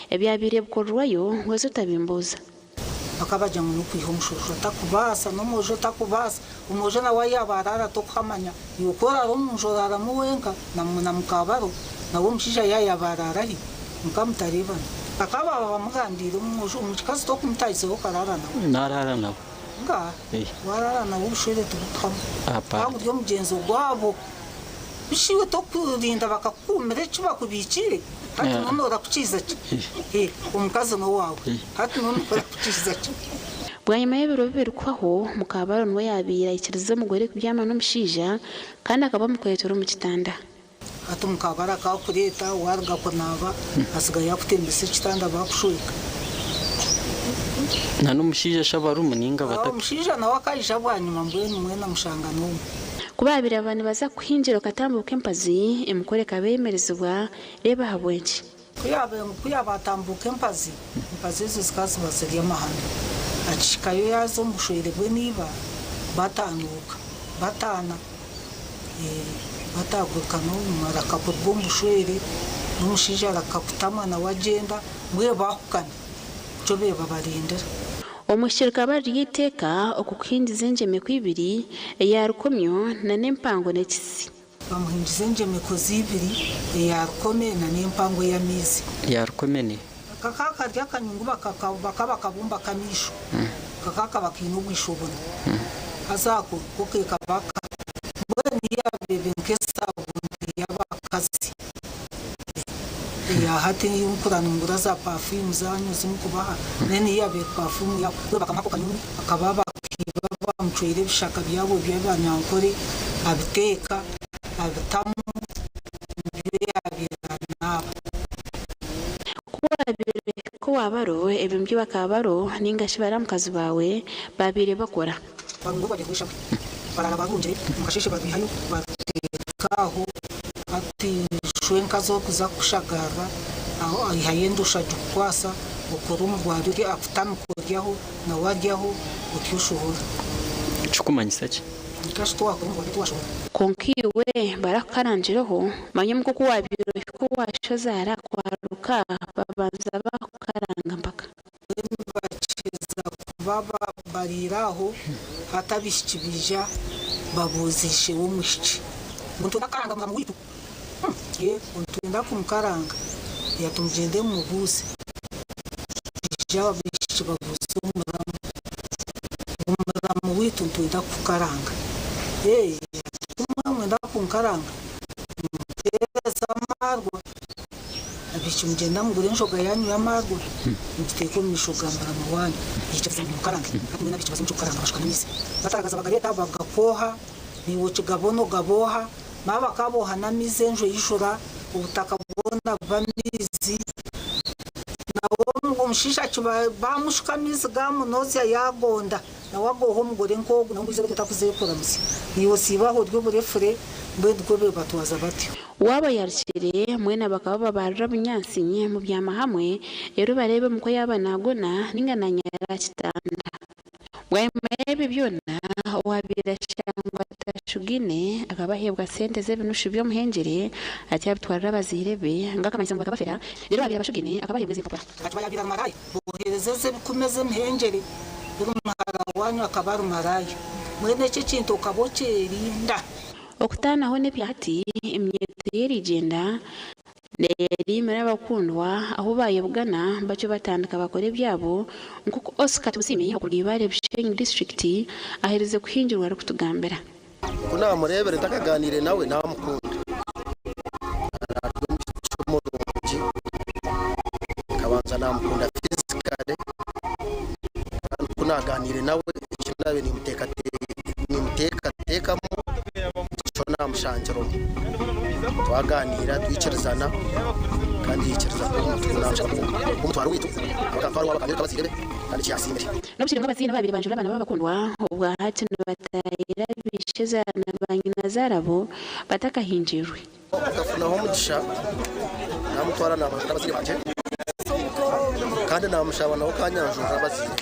Ebyabaire bikorerwayo weeza otabimbuuza. Bakaba bagira ngu n'okwiha omushojo otakubaasa n'omwojo otakubaasa. Omwojo nawe ahi yaaba araara tokuhamanya. Iwe ku oraara omu nju oraaramu wenka na mukaabaro, nawe omushaija yaaba araara hi? Mukamutareebana. Bakaba baaba bamugambiire omwojo omukazi tokumutaahiseho okaraara nawe. Naaraara nawe. Nga waraara nawe obushwere tibukuhama. Apa. Gukaba guri omugyenzo gwabo. Bishi iwe tokurinda bakakukuumira eki bakubiikiire? Hati noona orakukiiza ki? Omukazi n'owaawe. Hati noona orakukiiza ki? Bwanyima y'ebiro bibiri kuhwaho, muka baro niwe yaabaire aikiriza omugore kubyama n'omushaija kandi akaba amukwetera omu kitanda. Hati mukabara akakureeta waruga kunaaba asigaye akutembesa ekitanda bakushweka. Na n'omushaija ashaba rumu ninga batatu. Omushaija nawe akaija bwanyima mbwenu mwena mushanga n'omwe. Ku baabaire baba nibaza kuhingira okatambuuka empazi, emikoro ekaba eyemerezibwa, reeba ahabw'enki. Ku yaaba atambuuka empazi, empazi ezo zikaba ziba ziri amahano. Akihikayo yaaza omu bushwere bwe n'iba bataanuuka, bataana, bataagurukana areka kuruga omu bushwere n'omushaija areka kutamwa nawe agyenda mbwenu baahukana nikyo babarindira. Omwishiki rikaba riri eiteeka okukuhingiza engyemeko ibiri, eya rukomyo n'empango n'ekisi. Bamuhingiza engyemeko zibiri, eya rukome n'empango ey'amaizi. Ya rukome ni? Kakaba kari akanyungu bakaba bakabumba k'amaisho. Kakaba kaba kaine obwisho buna. Haza ako ko kekaba mbwenu yabeebe nk'esabuuni y'abakazi. Eya hati ei nkurara ningura za perfume zanyu ezimukubaha then yabeere perfume yabo bakamuha ako kanyungu bakaba bakiiba bamucwera ebishaka byabo by'abanyankore abiteeka abitamu nibyo yabeere anaaba. Ku waabaro ebintu bakaba baro ninga shi baramukazi baawe babaire bakora. Barunga bagiye kurisha barara barungire mu kasheshe babihayo bateeka aho hati shwenka z'okuza kushagarra aho aihayo endusha agikukwasa okora omugwari ori akutamika oryaho nawe aryaho otyo oshohora. Kikumanyisa ki? Nkashi twakora omugwari twashohora. Kwonka iwe barakukarangireho manya omuka oku waabaire ohika owa shozaara kwaruka babanza bakukaranga mpaka. Bakiza kuba bariire aho hati abaishiki baija babuuza ishe w'omwishiki ngu nitwenda kukaranga muramu waitu. Ngu nitwenda kumukaranga yati mugyende mumubuuze. Baija abaishiki babuuza omuramu ngu muramu waitu nitwenda kukukaranga. Ati mwamwenda kunkaranga mumpeereze amaarwa. Abaishiki mugyenda mugure enjoga yanyu y'amaarwa mugiteeke omu maisho ga muramu wanyu. Yaikiriza ngu mumukarange. Hati mbwenu abaishiki baza omu ky'okukaranga bashuka n'amaizi. Bataragaza bagareeta bagakooha, naiwe okigabona ogabooha, maaba bakabooha n'amaizi enju eijura, obutaka bwona buba amaizi. Nawe omushaija bamushuka amaizi gamunozya yagonda, nawe agooha omugore nk'ogu nawe ngu takuzeekuramutsya. Naiwe osiiba aho ori oburefure mbwenu nikwo batwaza batyo. Waaba yarukire mwena bakaba babarira bunyaatsi mubyama hamwe reero bareebe omukwe yaaba naagona ninga nanyara aha kitanda. Bwanyima y'ebyo byona owaabaire ashangwa atashugaine akaba aheebwa sente z'ebinushu by'omuhengyere ati abitwarira abazaire be nk'akamanyiso ngu bakabafera reero owaabaire abashugaine akaba aheebwa ezi mpapura. Ati bayabaire ari maraaya bohereza ez'ebikumi ez'emihengyere buri muhara wanyu akaba ari maraaya. Mbwenu ekyo ekintu okaba okyerinda. Okutaanaho n'ebya hati eminyeeto y'erigyenda neeyeriimira abakundwa ahu baayebugana batyo batandika bakora ebyabo nk'oku Oscar Tumusiime okuruga Ibare Bushenyi disitulikiti aherize kuhingirwa arikutugambira. Ku naamureebire ntakaganiire nawe naamukunda. Ari omwishiki murungi, nkabanza naamukunda physically kandi ku naaganiire nawe eki naabaire nimuteekateekamu nikyo naamushangiremu. Twaganiira twikirizana. Omutwaro witu abakantwara owabo akanyereka abazaire be kandi eki yasiimire. N'obukiri ngu abazaire babire banjura abaana b'abakundwa, obwa hati nibatahirira baishezaara na banyinazaarabo batakahingirwe. Nkafunaho omugisha namutwara nabanjura abazaire bangye kandi namushaba nawe kanyanjurira abazaire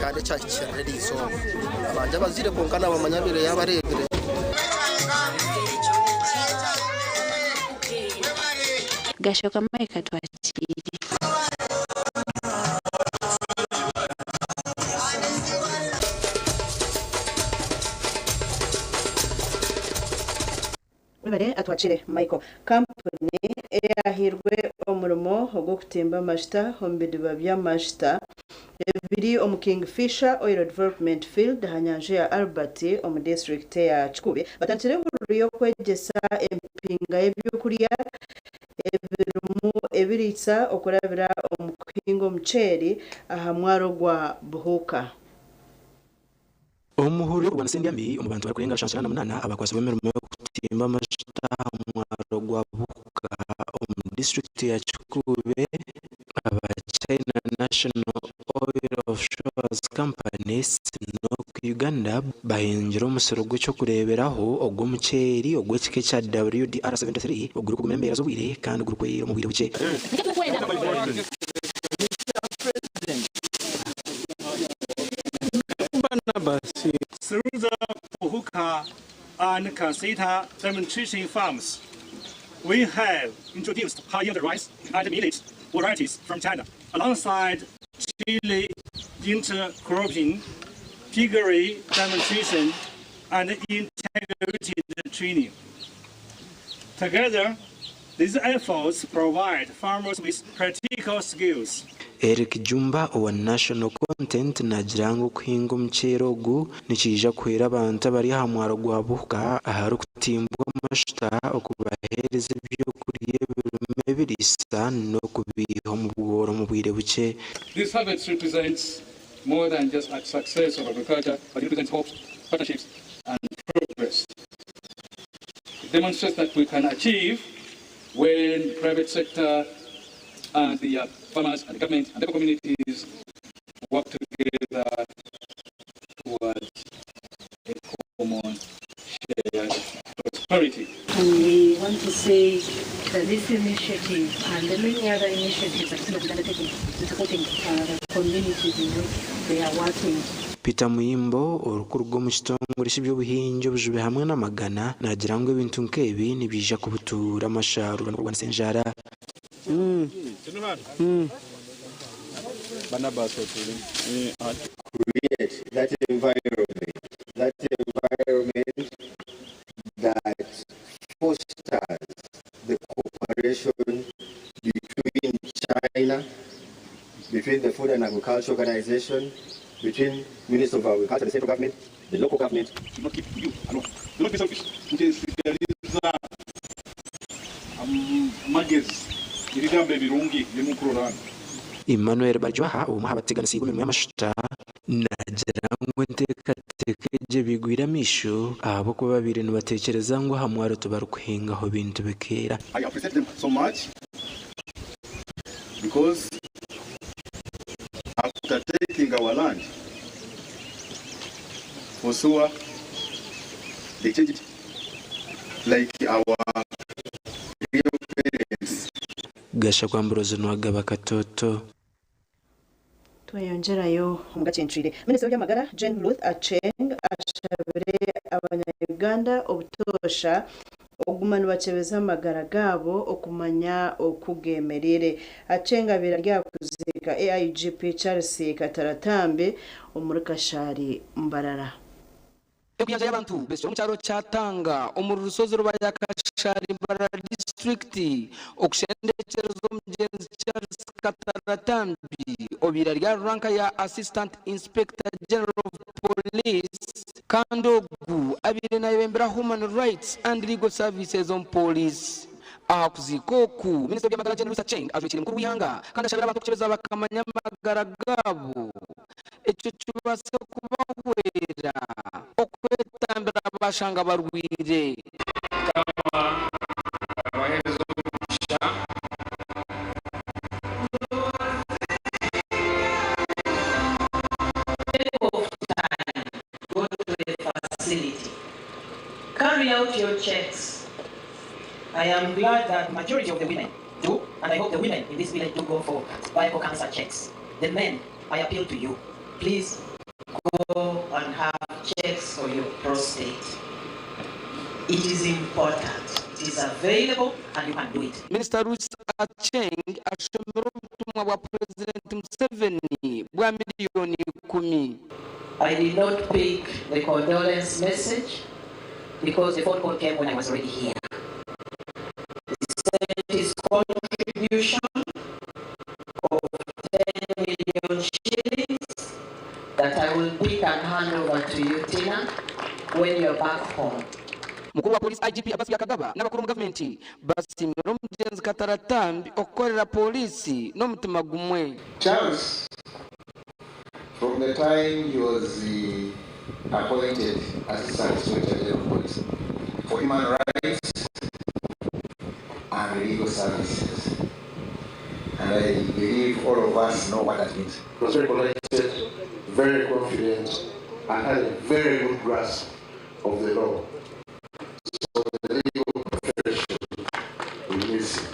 kandi ekyahikirira eriizooba abangye abazaire kwonka nabamanya abaire yabareebire. Gashoka Mike Atwakiire. Webare Atwakire Michael. Kampuni eyahairwe omurimo ogw'okutimba amashita omu bidiba by'amashita ebiri omu Kingfisher Oil Development Field aha nyanja ya Albert omu disiturikiti eya Kikuube batandikire ehururu y'okwegyesa empinga y'ebyokurya ebirimu ebiriisa okurabira omu kuhinga omuceeri aha mwaro gwa Buhuuka. Omuhururu y'okurwanisa endya mbi omu bantu barikurenga 78 abakwatsirwe emirimo y'okutimba amajuta aha mwaro gwa Buhuka omu disiturikiti ya Kikuube, aba China National Oil Offshores Company, CNOOC Uganda, bahingire omusiri gw'eky'okureeberaho ogw'omuceeri ogw'ekika ekya WDR73 ogurikugumira embeera z'obwire kandi gurikwera omu bwire bukye. Through the Buhuka and Kasita demonstration farms, we have introduced high-yield rice and millet varieties from China, alongside chili intercropping, piggery demonstration, and integrated training. Together, these efforts provide farmers with practical skills. Eric Jumba owa National Content naagira ngu okuhinga omuceeri ogu nikiija kuhwera abantu abari aha mwaro gwa Buhuka aharikutimbwa amashuta okubaheereza ebyokurya ebirimu ebiriisa n'okubiiha omu bworo omu bwire bukye. This harvest represents more than just a success of agriculture, but it represents hope, partnerships, and progress. It demonstrates that we can achieve when the private sector and the farmers and the government and the communities work together towards a common shared prosperity. And we want to say that this initiative and the many other initiatives that have been undertaken in supporting the communities in which they are working. Peter Muyimbo, orikuruga omu kitongore ky'eby'obuhingi, obujubi hamwe n'amagana naagira ngu ebintu nk'ebi nibiija kubutuura amasharuura n'okurwanisa enjara. Create that environment, that environment that fosters the cooperation between China, between the Food and Agriculture Organization, between Minister of Agriculture, the central government, the local government. Do not keep you alone. Do not be selfish. Ntesigaliza amagezi ebigambo ebirungi byemukurora hano. Emmanuel Baryoha, omwe aha bateganisiibwe emirimo y'amashuta, naagira ngu enteekateeka egi ebigwire amaisho ahabw'okuba babaire nibateekyereza ngu aha mwaro tibarikuhingaho bintu bikeera. I appreciate them so much because after taking our land for sewer, they changed it like our real parents. Gashakwa Ambrose Nuwagaba Katoto. Tweyongyerayo omu gacencwire. Minisita w'eby'amagara, Jane Ruth Aceng ashabire abanya-Uganda obutoosha okuguma nibakyebeza amagara gaabo okumanya oku geemereire. Aceng abaire ari aha kuziika AIGP Charles Kataratambi omuri Kashari, Mbarara. Enkuyanja y'abantu besire omu kyaro kya Tanga omuri Rushozi Rubaya Kashari Mbarara disiturikiti okushendekyereza omugyenzi Charles Kataratambi obaire ari aha ranka ya Assistant Inspector General of Police kandi ogu abaire nayebembera Human Rights and Legal Services omu pooriisi. Aha kuziika oku, Minisita w'eby'amagara Jane Ruth Aceng ajwekiire mukuru w'eihanga kandi ashabire abantu okukyebeza bakamanya amagara gaabo ekyo kibaase kubahwera okwetambira bashanga barwaire. Mukama abahereze omugisha. out your checks. I am glad that majority of the women do, and I hope the women in this village do go for cervical cancer checks. The men, I appeal to you, please go and have checks for your prostate. It is important. It is available and you can do it. Minisita Ruth Aceng ashomera obutumwa bwa Purezidenti Museveni bwa miliyoni 10. I did not pick the condolence message because the phone call came when I was already here. He sent his contribution of 10 million shillings that I will pick and hand over to you, Tina, when you're back home. Mukuru wa polisi IGP Abbas Byakagaba n'abakuru mu gavumenti basimira omugenzi Kataratambi okukorera polisi n'omutima gumwe. Charles, from the time he was appointed Assistant Inspector General of Police for Human Rights and Legal Services, and I believe all of us know what that means. He was very polite, very confident, and had a very good grasp of the law. So the legal profession will miss him.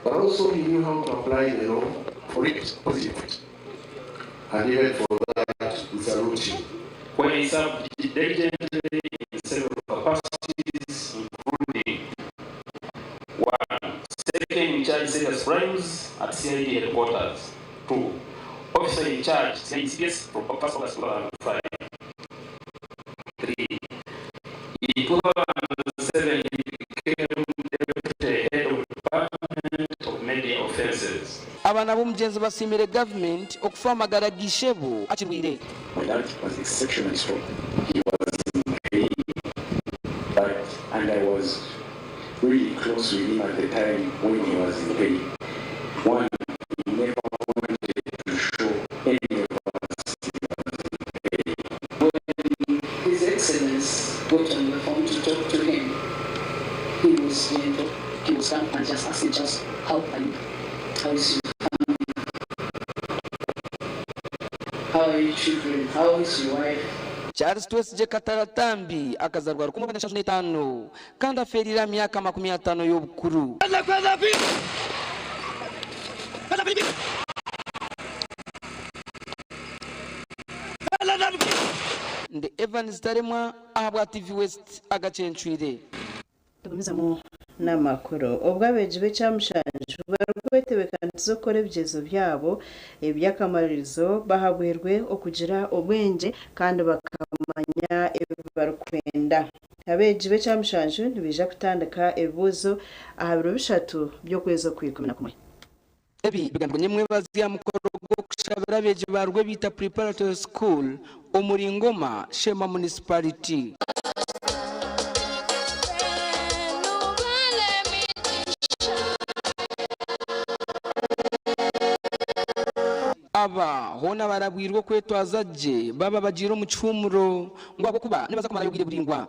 But also he knew how to apply the law for it positively. And even for that, we salute him. When he served diligently in several capacities, including 1. Second in charge serious crimes at CID headquarters. 2. Officer in charge CICS from 1st August 2005. 3. In 2007, he became deputy head of Department of Media Offences. Abaana b'omugenzi basimire gavumenti okufa amagara g'ishebo akirwire. My dad was exceptionally strong. He was in pain, and I was really close with him at the time when he was in pain. One, he never wanted to show any of us he was in pain. When His Excellency got on the phone to talk to him, he was gentle. He was calm and just asking, just, how are you? How is your family? How are your children? How is your wife? Charles Twesigye Kataratambi akazarwa rukumi magana ashatu n'etaano kandi aferira myaka 50 y'obukuru. Ndi Evans Taremwa ahabwa TV West agacencwire. Tugumizamu n'amakuru. Obwo abeegi b'ekyamushanju barikwetebeekanisiza okukora ebigyezo byabo eby'akamaririzo bahabwirwe okugira obwengye kandi bakamanya ebi barikwenda. Abeegi b'ekyamushanju nibaija kutandika ebibuuzo aha biro 3 by'okwezi okw'ikumi na kumwe. Ebi bigambirwe nyemwebazi ya mukoro gw'okushabira abeegi barwe bita preparatory school omuri Ngoma Shema Municipality. Aba hona barabwirwa kwetwaza gye baba bagira omu kihumuro ngu ahabw'okuba nibaza kumarayo obwire buringwa.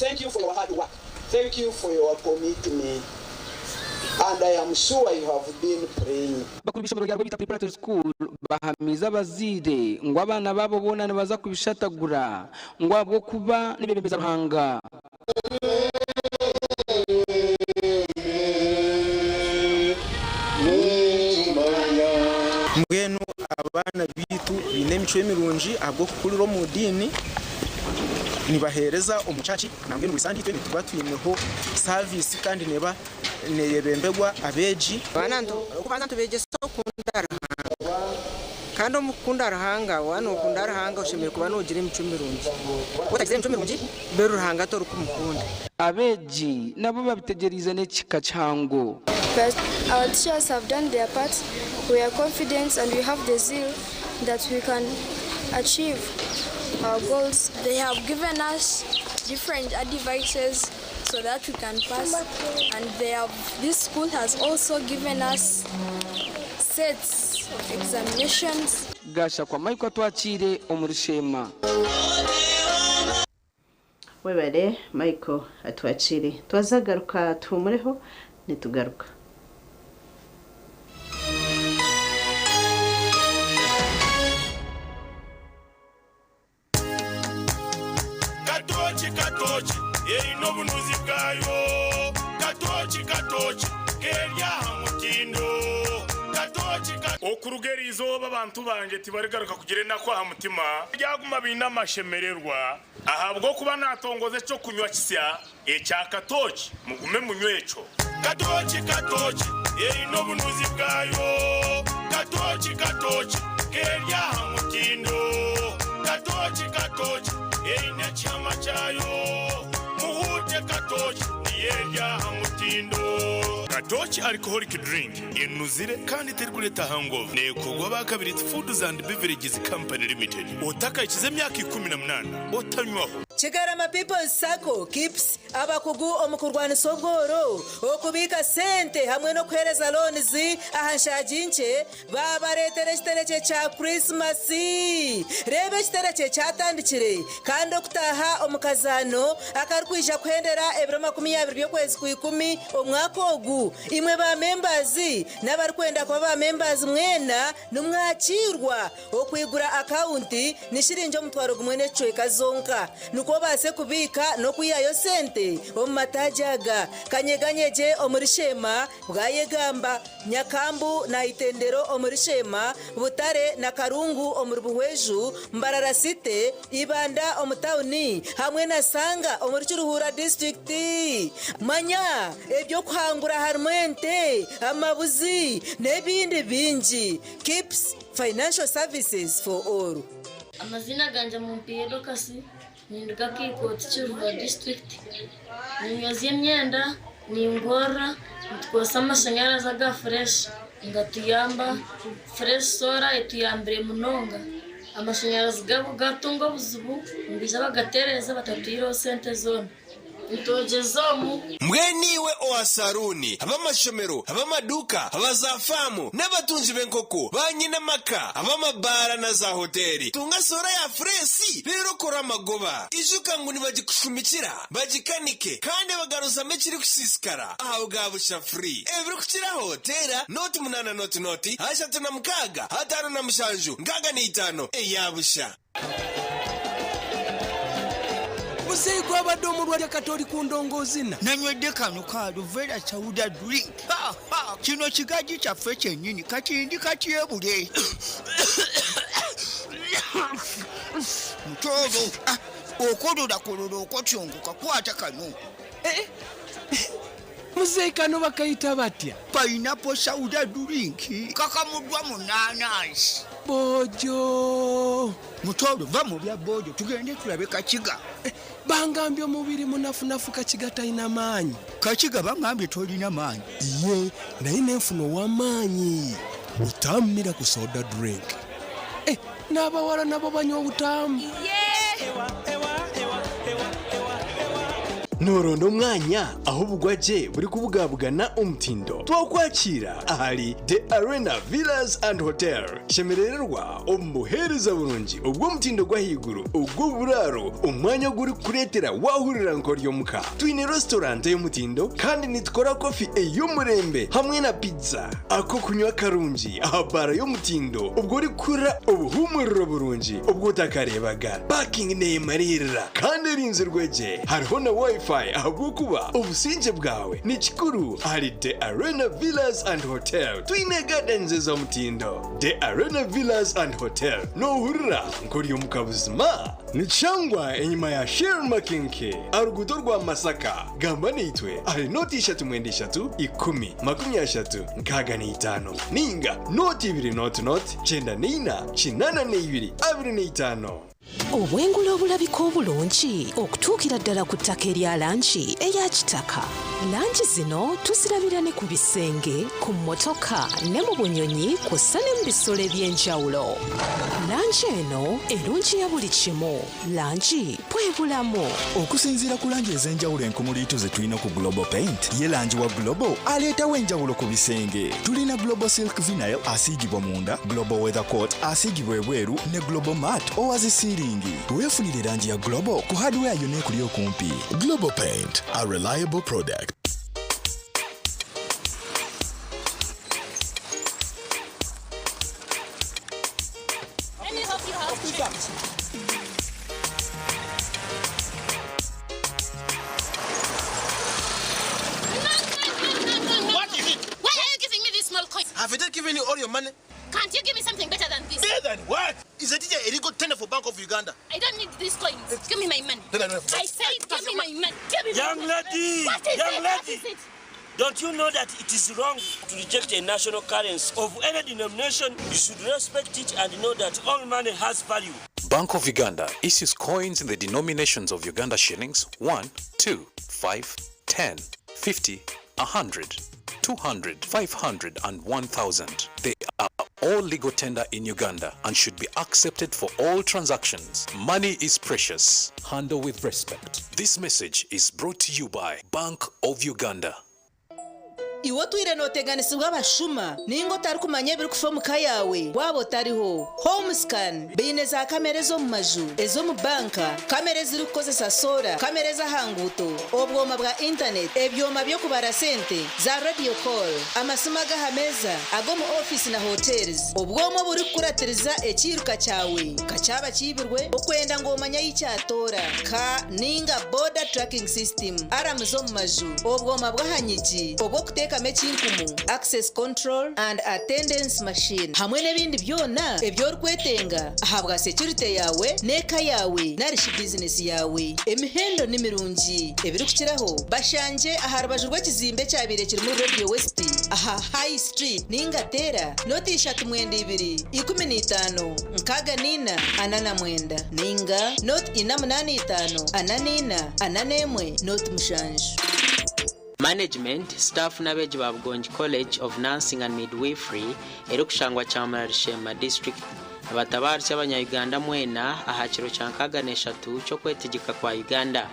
Thank you for your hard work. Thank you for your commitment. And I am sure you have been praying. Bakuru b'ishomero rya Rwebita Preparatory School bahamiza abazire ngo abana babo bona nibaza kubishatagura ngo abwo kuba nibebembeza Ruhanga. Mbwenu abaana bitu biine emicwe emirungi ahabw'okukurira omu diini nibaheereza omu church nambwenu buri sande itwe nituba twineho service kandi neba neyebembegwa abeegi. Abaana okubanza tubegyesa okukunda Ruhanga. Kandi omu kukunda Ruhanga, waaba nookunda Ruhanga oshemereire kuba noogira emicwe mirungi. Waaba otagizire emicwe mirungi, mbwenu Ruhanga torikumukunda. Abeegi nabo babitegyereize n'ekihika kihango. But our teachers have done their part, we are confident and we have the zeal that we can achieve our goals. They have given us different advices so that we can pass and they have, this school has also given us sets of examinations. Gashakwa Michael Atwakiire omuri Sheema. Webare Michael Atwakiire. Twaza garuka tuhumureho nitugaruka. Katoki katoki eine obunuzi bwayo Katoki katoki keri aha mutindo Katoki ka. Okuruga eri izooba abantu bangye tibarigaruka kugira enaku aha mutima, baryaguma baine amashemererwa, ahabw'okuba naatongoza eky'okunywa kisya ekya katooki, mugume munywe ekyo. Katoki katoki eine obunuzi bwayo Katoki katoki keri aha mutindo Katoki katoki eine ekihama kyayo Muhuute katoki niyo eri aha mutindo. Katoki Alcoholic Drink enuzire kandi terikureeta hangover neekorwa aba Kabiriti Foods and Beverages Company Limited. Otakahikize emyaka 18 otanywaho. Kigarama People's Sacco, KIPS, abakugu omu kurwanisa obworo, okubiika sente hamwe n'okuheereza loans aha nshaagi nkye baabareetera ekiterekye kya Kurisimasi. Reeba ekiterekye kyatandikire kandi okutaaha omu kazaano akarikwija kuhendera ebiro 20 by'okwezi kwa ikumi omwaka ogu. Imwe ba membaazi n'abarikwenda kuba ba membaazi mwena nimwakiirwa. Okwigura akawunti ni shiringi 1000 n'ekicweka zonka nikwo obaase kubiika n'okwihayo sente omu mataagi aga, Kanyeganyegye omuri Sheema, Bwayegamba, Nyakambu na Itendero omuri Sheema, Butare na Karungu omuri Buhweju, Mbarara City, Ibanda omu tauni hamwe na Sanga omuri Kiruhura disiturikiti. Manya eby'okuhangura harimu ente, amabuzi n'ebindi bingi. KIPPS Financial Services for All. Amaziina gangye Mumpiire Dorcas, ninduga Kiikooti Kiruhura disiturikiti. Ninyozya emyenda, ningorora, nitukozesa amashanyarazi aga fureshi nigatuyamba. Fureshi soora etuyambire munonga. Amashanyarazi gatunga obuzibu nibaija bagatereeza batatwihireho sente zoona. Nitwogyeza omu. Mbwenu iwe owa saruuni, ab'amashomero, ab'amaduuka, aba zaafaamu, n'abatungi b'enkoko, baanyine amaka, ab'amabaara na zaahoteeri, tunga soora ya fureesi reero okore amagoba. Ijuka ngu nibagikushumikira, bagikanike, kandi bagaruzamu ekirikusiisikara aha bwa busha free. Ebirikukiraho teera 08 00 36 57 65 eya busha. Muzeeyi gwabadde omulwadde kati oli ku ndongoozina. Nanywedde kano ka Aluvera Sauda drink. Ha, ha, kino kigaji kyaffe kyennyini kati ndi katyebule. Mutooro, ah, okololakolola okotyongoka kwata kano. Eh, eh, muzeeyi kano bakayita batya? Pineapple Sauda drink kakamuddwa mu naanansi. Boojo. Mutooro va mu bya boojo tugende tulabe Kakiga. Eh, bangambye omubiri munafunafu Kakiga talina maanyi. Kakiga bangambye tolina maanyi. Ye naye nenfuna ow'amaanyi. Butammira ku soda drink. Eh, n'abawala nabo banywa obutaamu. Nooronda omwanya ahu obugwagye burikubugabugana omutindo? Twakwakiira ahari The Arena Villas and Hotel. Shemerererwa omu buheereza burungi obw'omutindo gw'ahaiguru ogw'oburaaro, omwanya ogurikukureetera waahurira nk'ori omuka. Twine restaurant ey'omutindo kandi nitukora kofi ey'omurembe hamwe na pizza. Ak'okunywa karungi aha baara y'omutindo obwo orikuhurira obuhuumuriro burungi obu otakareebaga. Parking neemariirira kandi erinzirwe gye. Hariho na Wi-Fi. Wi-Fi ahabw'okuba obusingye bwawe ni kikuru ahari The Arena Villas and Hotel. Twine gardens ez'omutindo. The Arena Villas and Hotel noohurira nk'ori omuka buzima. Nikishangwa enyima ya Shell Makinke aha ruguuto rwa Masaka. Gamba naitwe ahari nooti ishatu mwenda ishatu ikumi makumi ashatu nkaaga na itaano nainga nooti ibiri nooti nooti kyenda na ina kinaana na ibiri abiri na itaano. Obwengula obulabika obulungi okutuukira ddala ku ttaka erya langi eya kitaka. Langi zino tuzirabira ne ku bisenge, ku mmotoka ne mu bunyonyi kw'ossa ne mu bisolo eby'enjawulo. Langi eno erungiya buli kimu. Langi bwe bulamu. Okusinziira ku langi ez'enjawulo enkumuliitu ze tulina ku Global Paint, ye langi wa Global aleetawo enjawulo ku bisenge. Tulina Global Silk Vinyl asiigibwa munda, Global Weather Coat asiigibwa ebweru ne Global Matte owa zi siiringi. Weefunire langi ya Global ku hardware yonna ekuli okumpi. Global Paint, a reliable product. Let me help you out. What is it? Why are you giving me this small coin? Have they given you all your money? Can't you give me something better than this? Better than what? Is a teacher illegal tender for Bank of Uganda? I don't need these coins. Give me my money. Then I don't have I said, give me my money. Give me my Young money. lady! What is Young it? What lady! is it? Don't you know that it is wrong to reject a national currency of any denomination? You should respect it and know that all money has value. Bank of Uganda issues coins in the denominations of Uganda shillings 1, 2, 5, 10, 50, 100, 200, 500, and 1000. They are all legal tender in Uganda and should be accepted for all transactions. Money is precious. Handle with respect. This message is brought to you by Bank of Uganda. Iwe otwire nooteganisibwa abashuma ninga otarikumanya ebirikufa omu ka yaawe waaba otariho. Homescan baine za kamera ez'omu maju, ez'omu banka, kamera ezirikukozesa soora, kamera ez'aha nguuto, obwoma bwa intaneti, ebyoma by'okubara sente, za radio call, amasimu ag'aha meeza, ag'omu ofiisi na hotels, obwoma oburikukuratiriza ekiiruka kyawe ka kyaba kiibirwe okwenda ngu omanye ahi kyatoora ka ninga border tracking system, aramu z'omu maju, obwoma bw'aha nyigi, obw'okuteekamu ekinkumu, access control and attendance machine hamwe n'ebindi byona ebi orikwetenga ahabwa security yawe n'eka yawe narishi bizinesi yawe. Emihendo ni mirungi ebirikukiraho bashangye aha rubaju rw'ekizimbe ekyabaire kirimu Radio West aha High Street ninga teera noti ishatu mwenda ibiri ikumi n'itaano nkaaga n'ina ana na mwenda ninga noti ina munaana itaano ana n'ina ana n'emwe noti mushanju. Management, staff n'abeegi ba Bugongi College of Nursing and Midwifery erikushangwa Kyamura Rushema District abatabaarutsi abanya-Uganda mwena aha kiro kya 63 ky'okwetegeka kwa Uganda.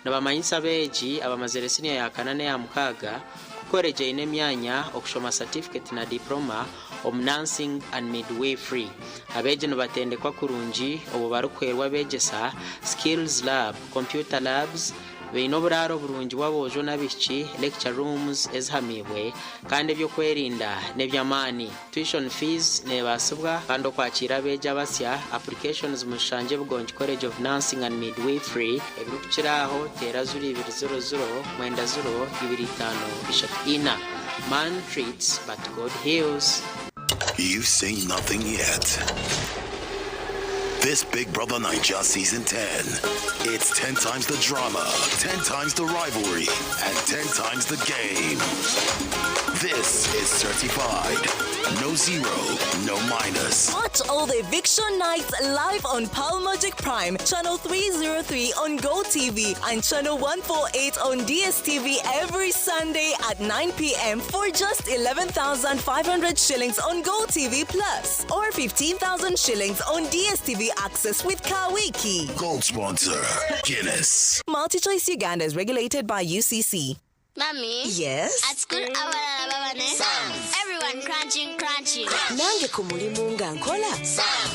Nibamanyisa abeegi abamazire siniya ya kana n'eya mukaaga ku college eine emyanya okushoma certificate na diploma omu nursing and midwifery. Abeegi nibatendekwa kurungi obwo barikuhwerwa abeegyesa, skills lab, computer labs, baine oburaaro burungi bw'aboojo n'abaishiki, lecture rooms ezihamiibwe kandi eby'okwerinda n'eby'amaani. Tuition fees neebaasibwa kandi okwakiira abeegi abasya, applications mushangye Bugongi College of Nursing and Midwifery. Ebirikukira aho teera 0200 90 25 34. Man treats but God heals. You've seen nothing yet. This Big Brother Naija Season 10. It's 10 times the drama, 10 times the rivalry, and 10 times the game. This is certified. No zero, no minus. Watch all the eviction nights live on Pearl Magic Prime, Channel 303 on Go TV and Channel 148 on DSTV every Sunday at 9 p.m. for just 11,500 shillings on Go TV Plus or 15,000 shillings on DSTV Access with Kawiki. Gold sponsor, Guinness. MultiChoice Uganda is regulated by UCC. Mommy? Yes? At school, abalala babane. Everyone crunching, crunching. Nange ku mulimu nga nkola.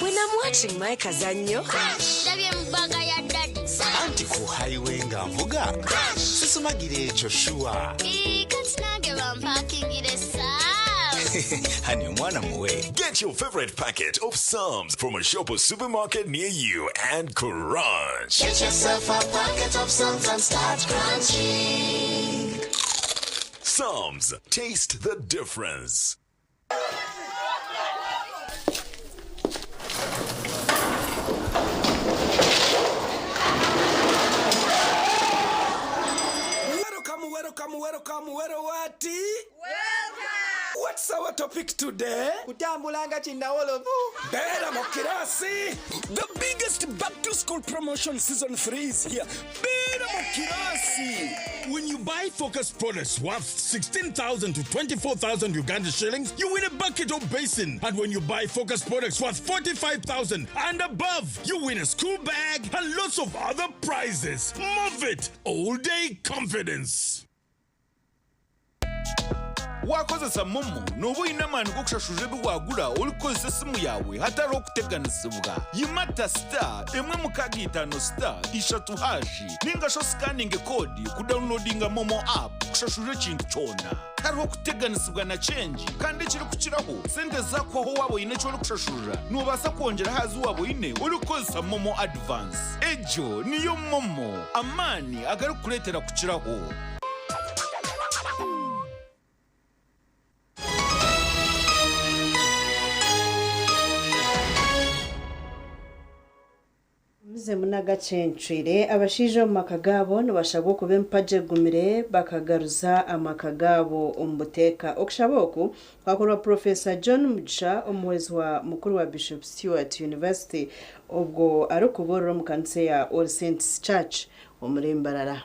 When I'm watching my kazannyo. Ndabye mu bag ya daddy. Anti ku highway nga nvuga sisumagira ekyo sure. Ii, kati nange bampakingire. Hani omwana muwe. Get your favorite packet of Psalms from a shop or supermarket near you and crunch. Get yourself a packet of Psalms and start crunching. Psalms, taste the difference. Welcome, welcome, welcome, welcome, what? Welcome. What's our topic today? Kutambula nga kinnawolovu. Beera mu kirasi. The biggest back to school promotion season 3 is here. Beera mu kirasi. When you buy Focus products worth 16,000 to 24,000 Uganda shillings, you win a bucket or basin. And when you buy Focus products worth 45,000 and above, you win a school bag and lots of other prizes. Move it! All day confidence. Wakozesa momo noba oine amaani g'okushashurira ebi wagura orikukozesa esimu yaawe hatariho kuteganisibwa. Yimata star 165 star 3 hashi ninga sho scanning kodi kudownloadinga momo app kushashurira ekintu kyona. Hariho kuteganisibwa na chenji kandi ekirikukiraho sente zakwaho waaba oine eki orikushashurira noobaasa kwongyera hazi waaba oine orikukozesa momo advance. Egyo niyo momo amaani agarikukureetera kukiraho. Muze munagacencwire abashaija omu maka gaabo nibashabwa okuba empagi egumire bakagaruza amaka gaabo omu buteeka. Okushaba oku kwakorwa Professor John Mugisha omuhwezi wa mukuru wa Bishop Stuart University obwo arikubuurira omu kanisa ya All Saints Church omuri Mbarara.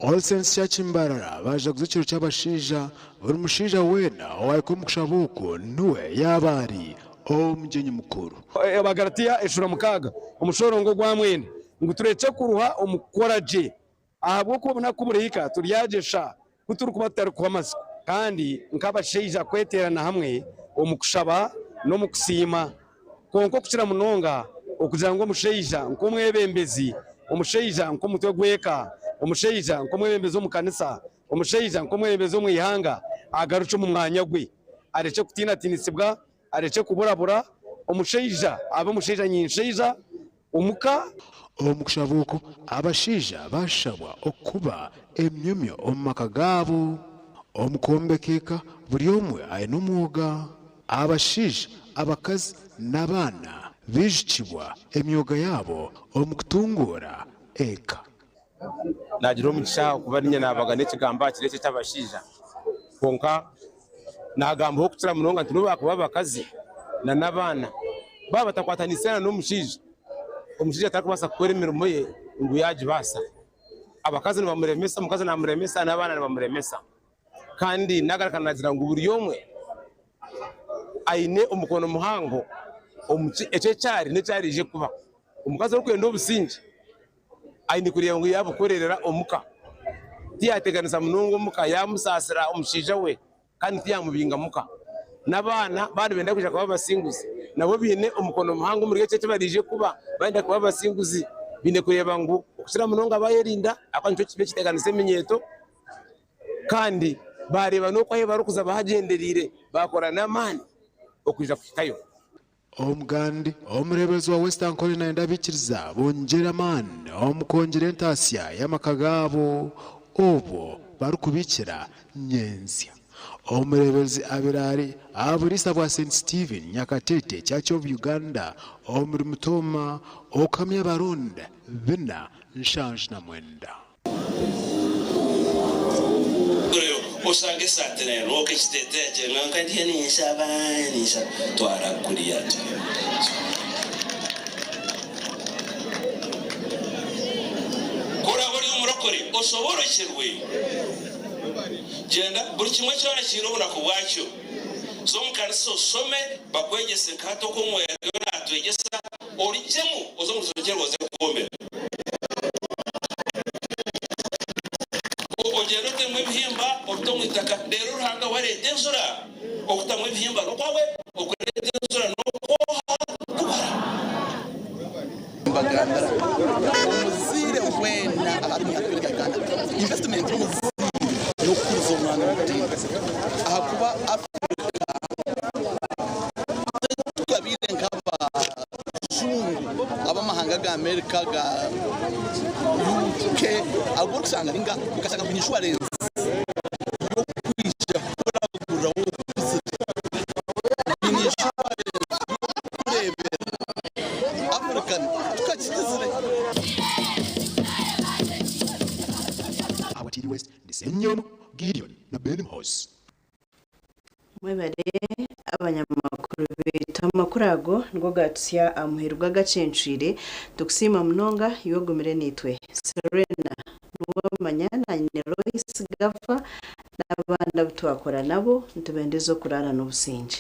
All Saints Church Mbarara bajaguza ekiro ky'abashaija. Buri mushaija weena owahika omu kushaba oku niwe yaaba ari omugyenyi mukuru. Abagalatiya eshura 6 omushorongo ogwa 9 ngu turekye kuruha omu kukora gye, ahabw'okuba obunaku burihika turyagyesha ku turikuba tutarikuhwa amatsiko. Kandi nk'abashaija kweterana hamwe omu kushaba n'omu kusiima, kwonka okukira munonga okugira ngu omushaija nk'omwebembezi, omushaija nk'omutwe gw'eka, omushaija nk'omwebembezi omu kanisa, omushaija nk'omwebembezi omu ihanga, agarukye omu mwanya gwe, arekye kutiinatiinisibwa, arekye kuburabura, omushaija abe omushaija nyinshaija omuka. Omu kushaba oku abashaija bashabwa okuba emyomyo omu maka gaabo. Omu kwombeka eka buri omwe aine omwoga. Abashaija, abakazi n'abaana baijukibwa emyoga yaabo omu kutunguura eka. Nagira omugisha okuba ninye naabagana ekigambo aha kiro eki eky'abashaija, kwonka nagambaho okukira munonga nti nobu baakuba abakazi na n'abaana baaba batakwataniise n'omushaija, omushaija tarikubaasa kukora emirimo ye ngu yaagibaasa. Abakazi nibamuremesa, omukazi naamuremesa n'abaana nibamuremesa. Kandi nagaruka naagira ngu buri omwe aine omukono muhango omu ekyo ekyari n'ekyariije kuba. Omukazi orikwenda obusingye aine kureeba ngu yaabukorerera omuka, tiyateganisa munonga omuka, yaamusaasira omushaija we kandi tiyamubinga muka. N'abaana baaba nibenda kwija kuba abasinguzi nabo baine omukono muhango omuri ekyo eki bariije kuba, barenda kuba abasinguzi baine kureeba ngu okukira munonga baayerinda ahakuba nikyo kiba ekiteganisa eminyeeto, kandi baareeba n'oku ahu barikuza bahagyendereire baakora n'amaani okwija kuhikayo. Omugandi omureeberezi wa West Ankole nayenda abaikiriza bongyere amaani omu kwongyera entaasya y'amaka gaabo obwo barikubiikira nyentsya. Omureeberezi abaire ari aha buriisa bwa St Stephen Nyakatete Church of Uganda omuri Mutooma okuhamya abaronda 479. Reero osanga esaati neerooka ekiteeteeyi kye nka ndiyo ninshaba ninshaba twara kuriya Ku oraabe ori omurokore oshoborokyerwe, gyenda buri kimwe kyona kiine obunaku bwakyo. Za omu kanisa oshome bakwegyese nka hati oku Omwoyo ariyo naatwegyesa, orugyemu oze omu ruzogyerwa oze kwombeka. Ogyende otemu ebihimba obite omu itaka, reero Ruhanga we areete enjura. Okutamu ebihimba n'okwawe, okureeta enjura n'okwoha kubara. Mbagambira omuzaire weena ahari omu ihanga rya Uganda, investment y'omuzaire n'okukuriza omwana omu diini ahakuba. America ga UK agu orikusanga ninga okashanga ngu inshuwarensi y'okwija kukuragurira waaba okuzire, baine inshuwarensi y'okukureebera Africa tukakigizire. Awa TV West, ndi Ssenyomo Gideon na Ben Muhoozi. Mwebare abanyamakuru baitu. Amakuru ago nigo gatutsya aha muheru gw'agacencwire. Nitukusiima munonga iwe ogumire naitwe. Serena Nuwamanya nanye Lois Gaffa n'abandi abu twakora nabo nitubendeza okuraara n'obusingye.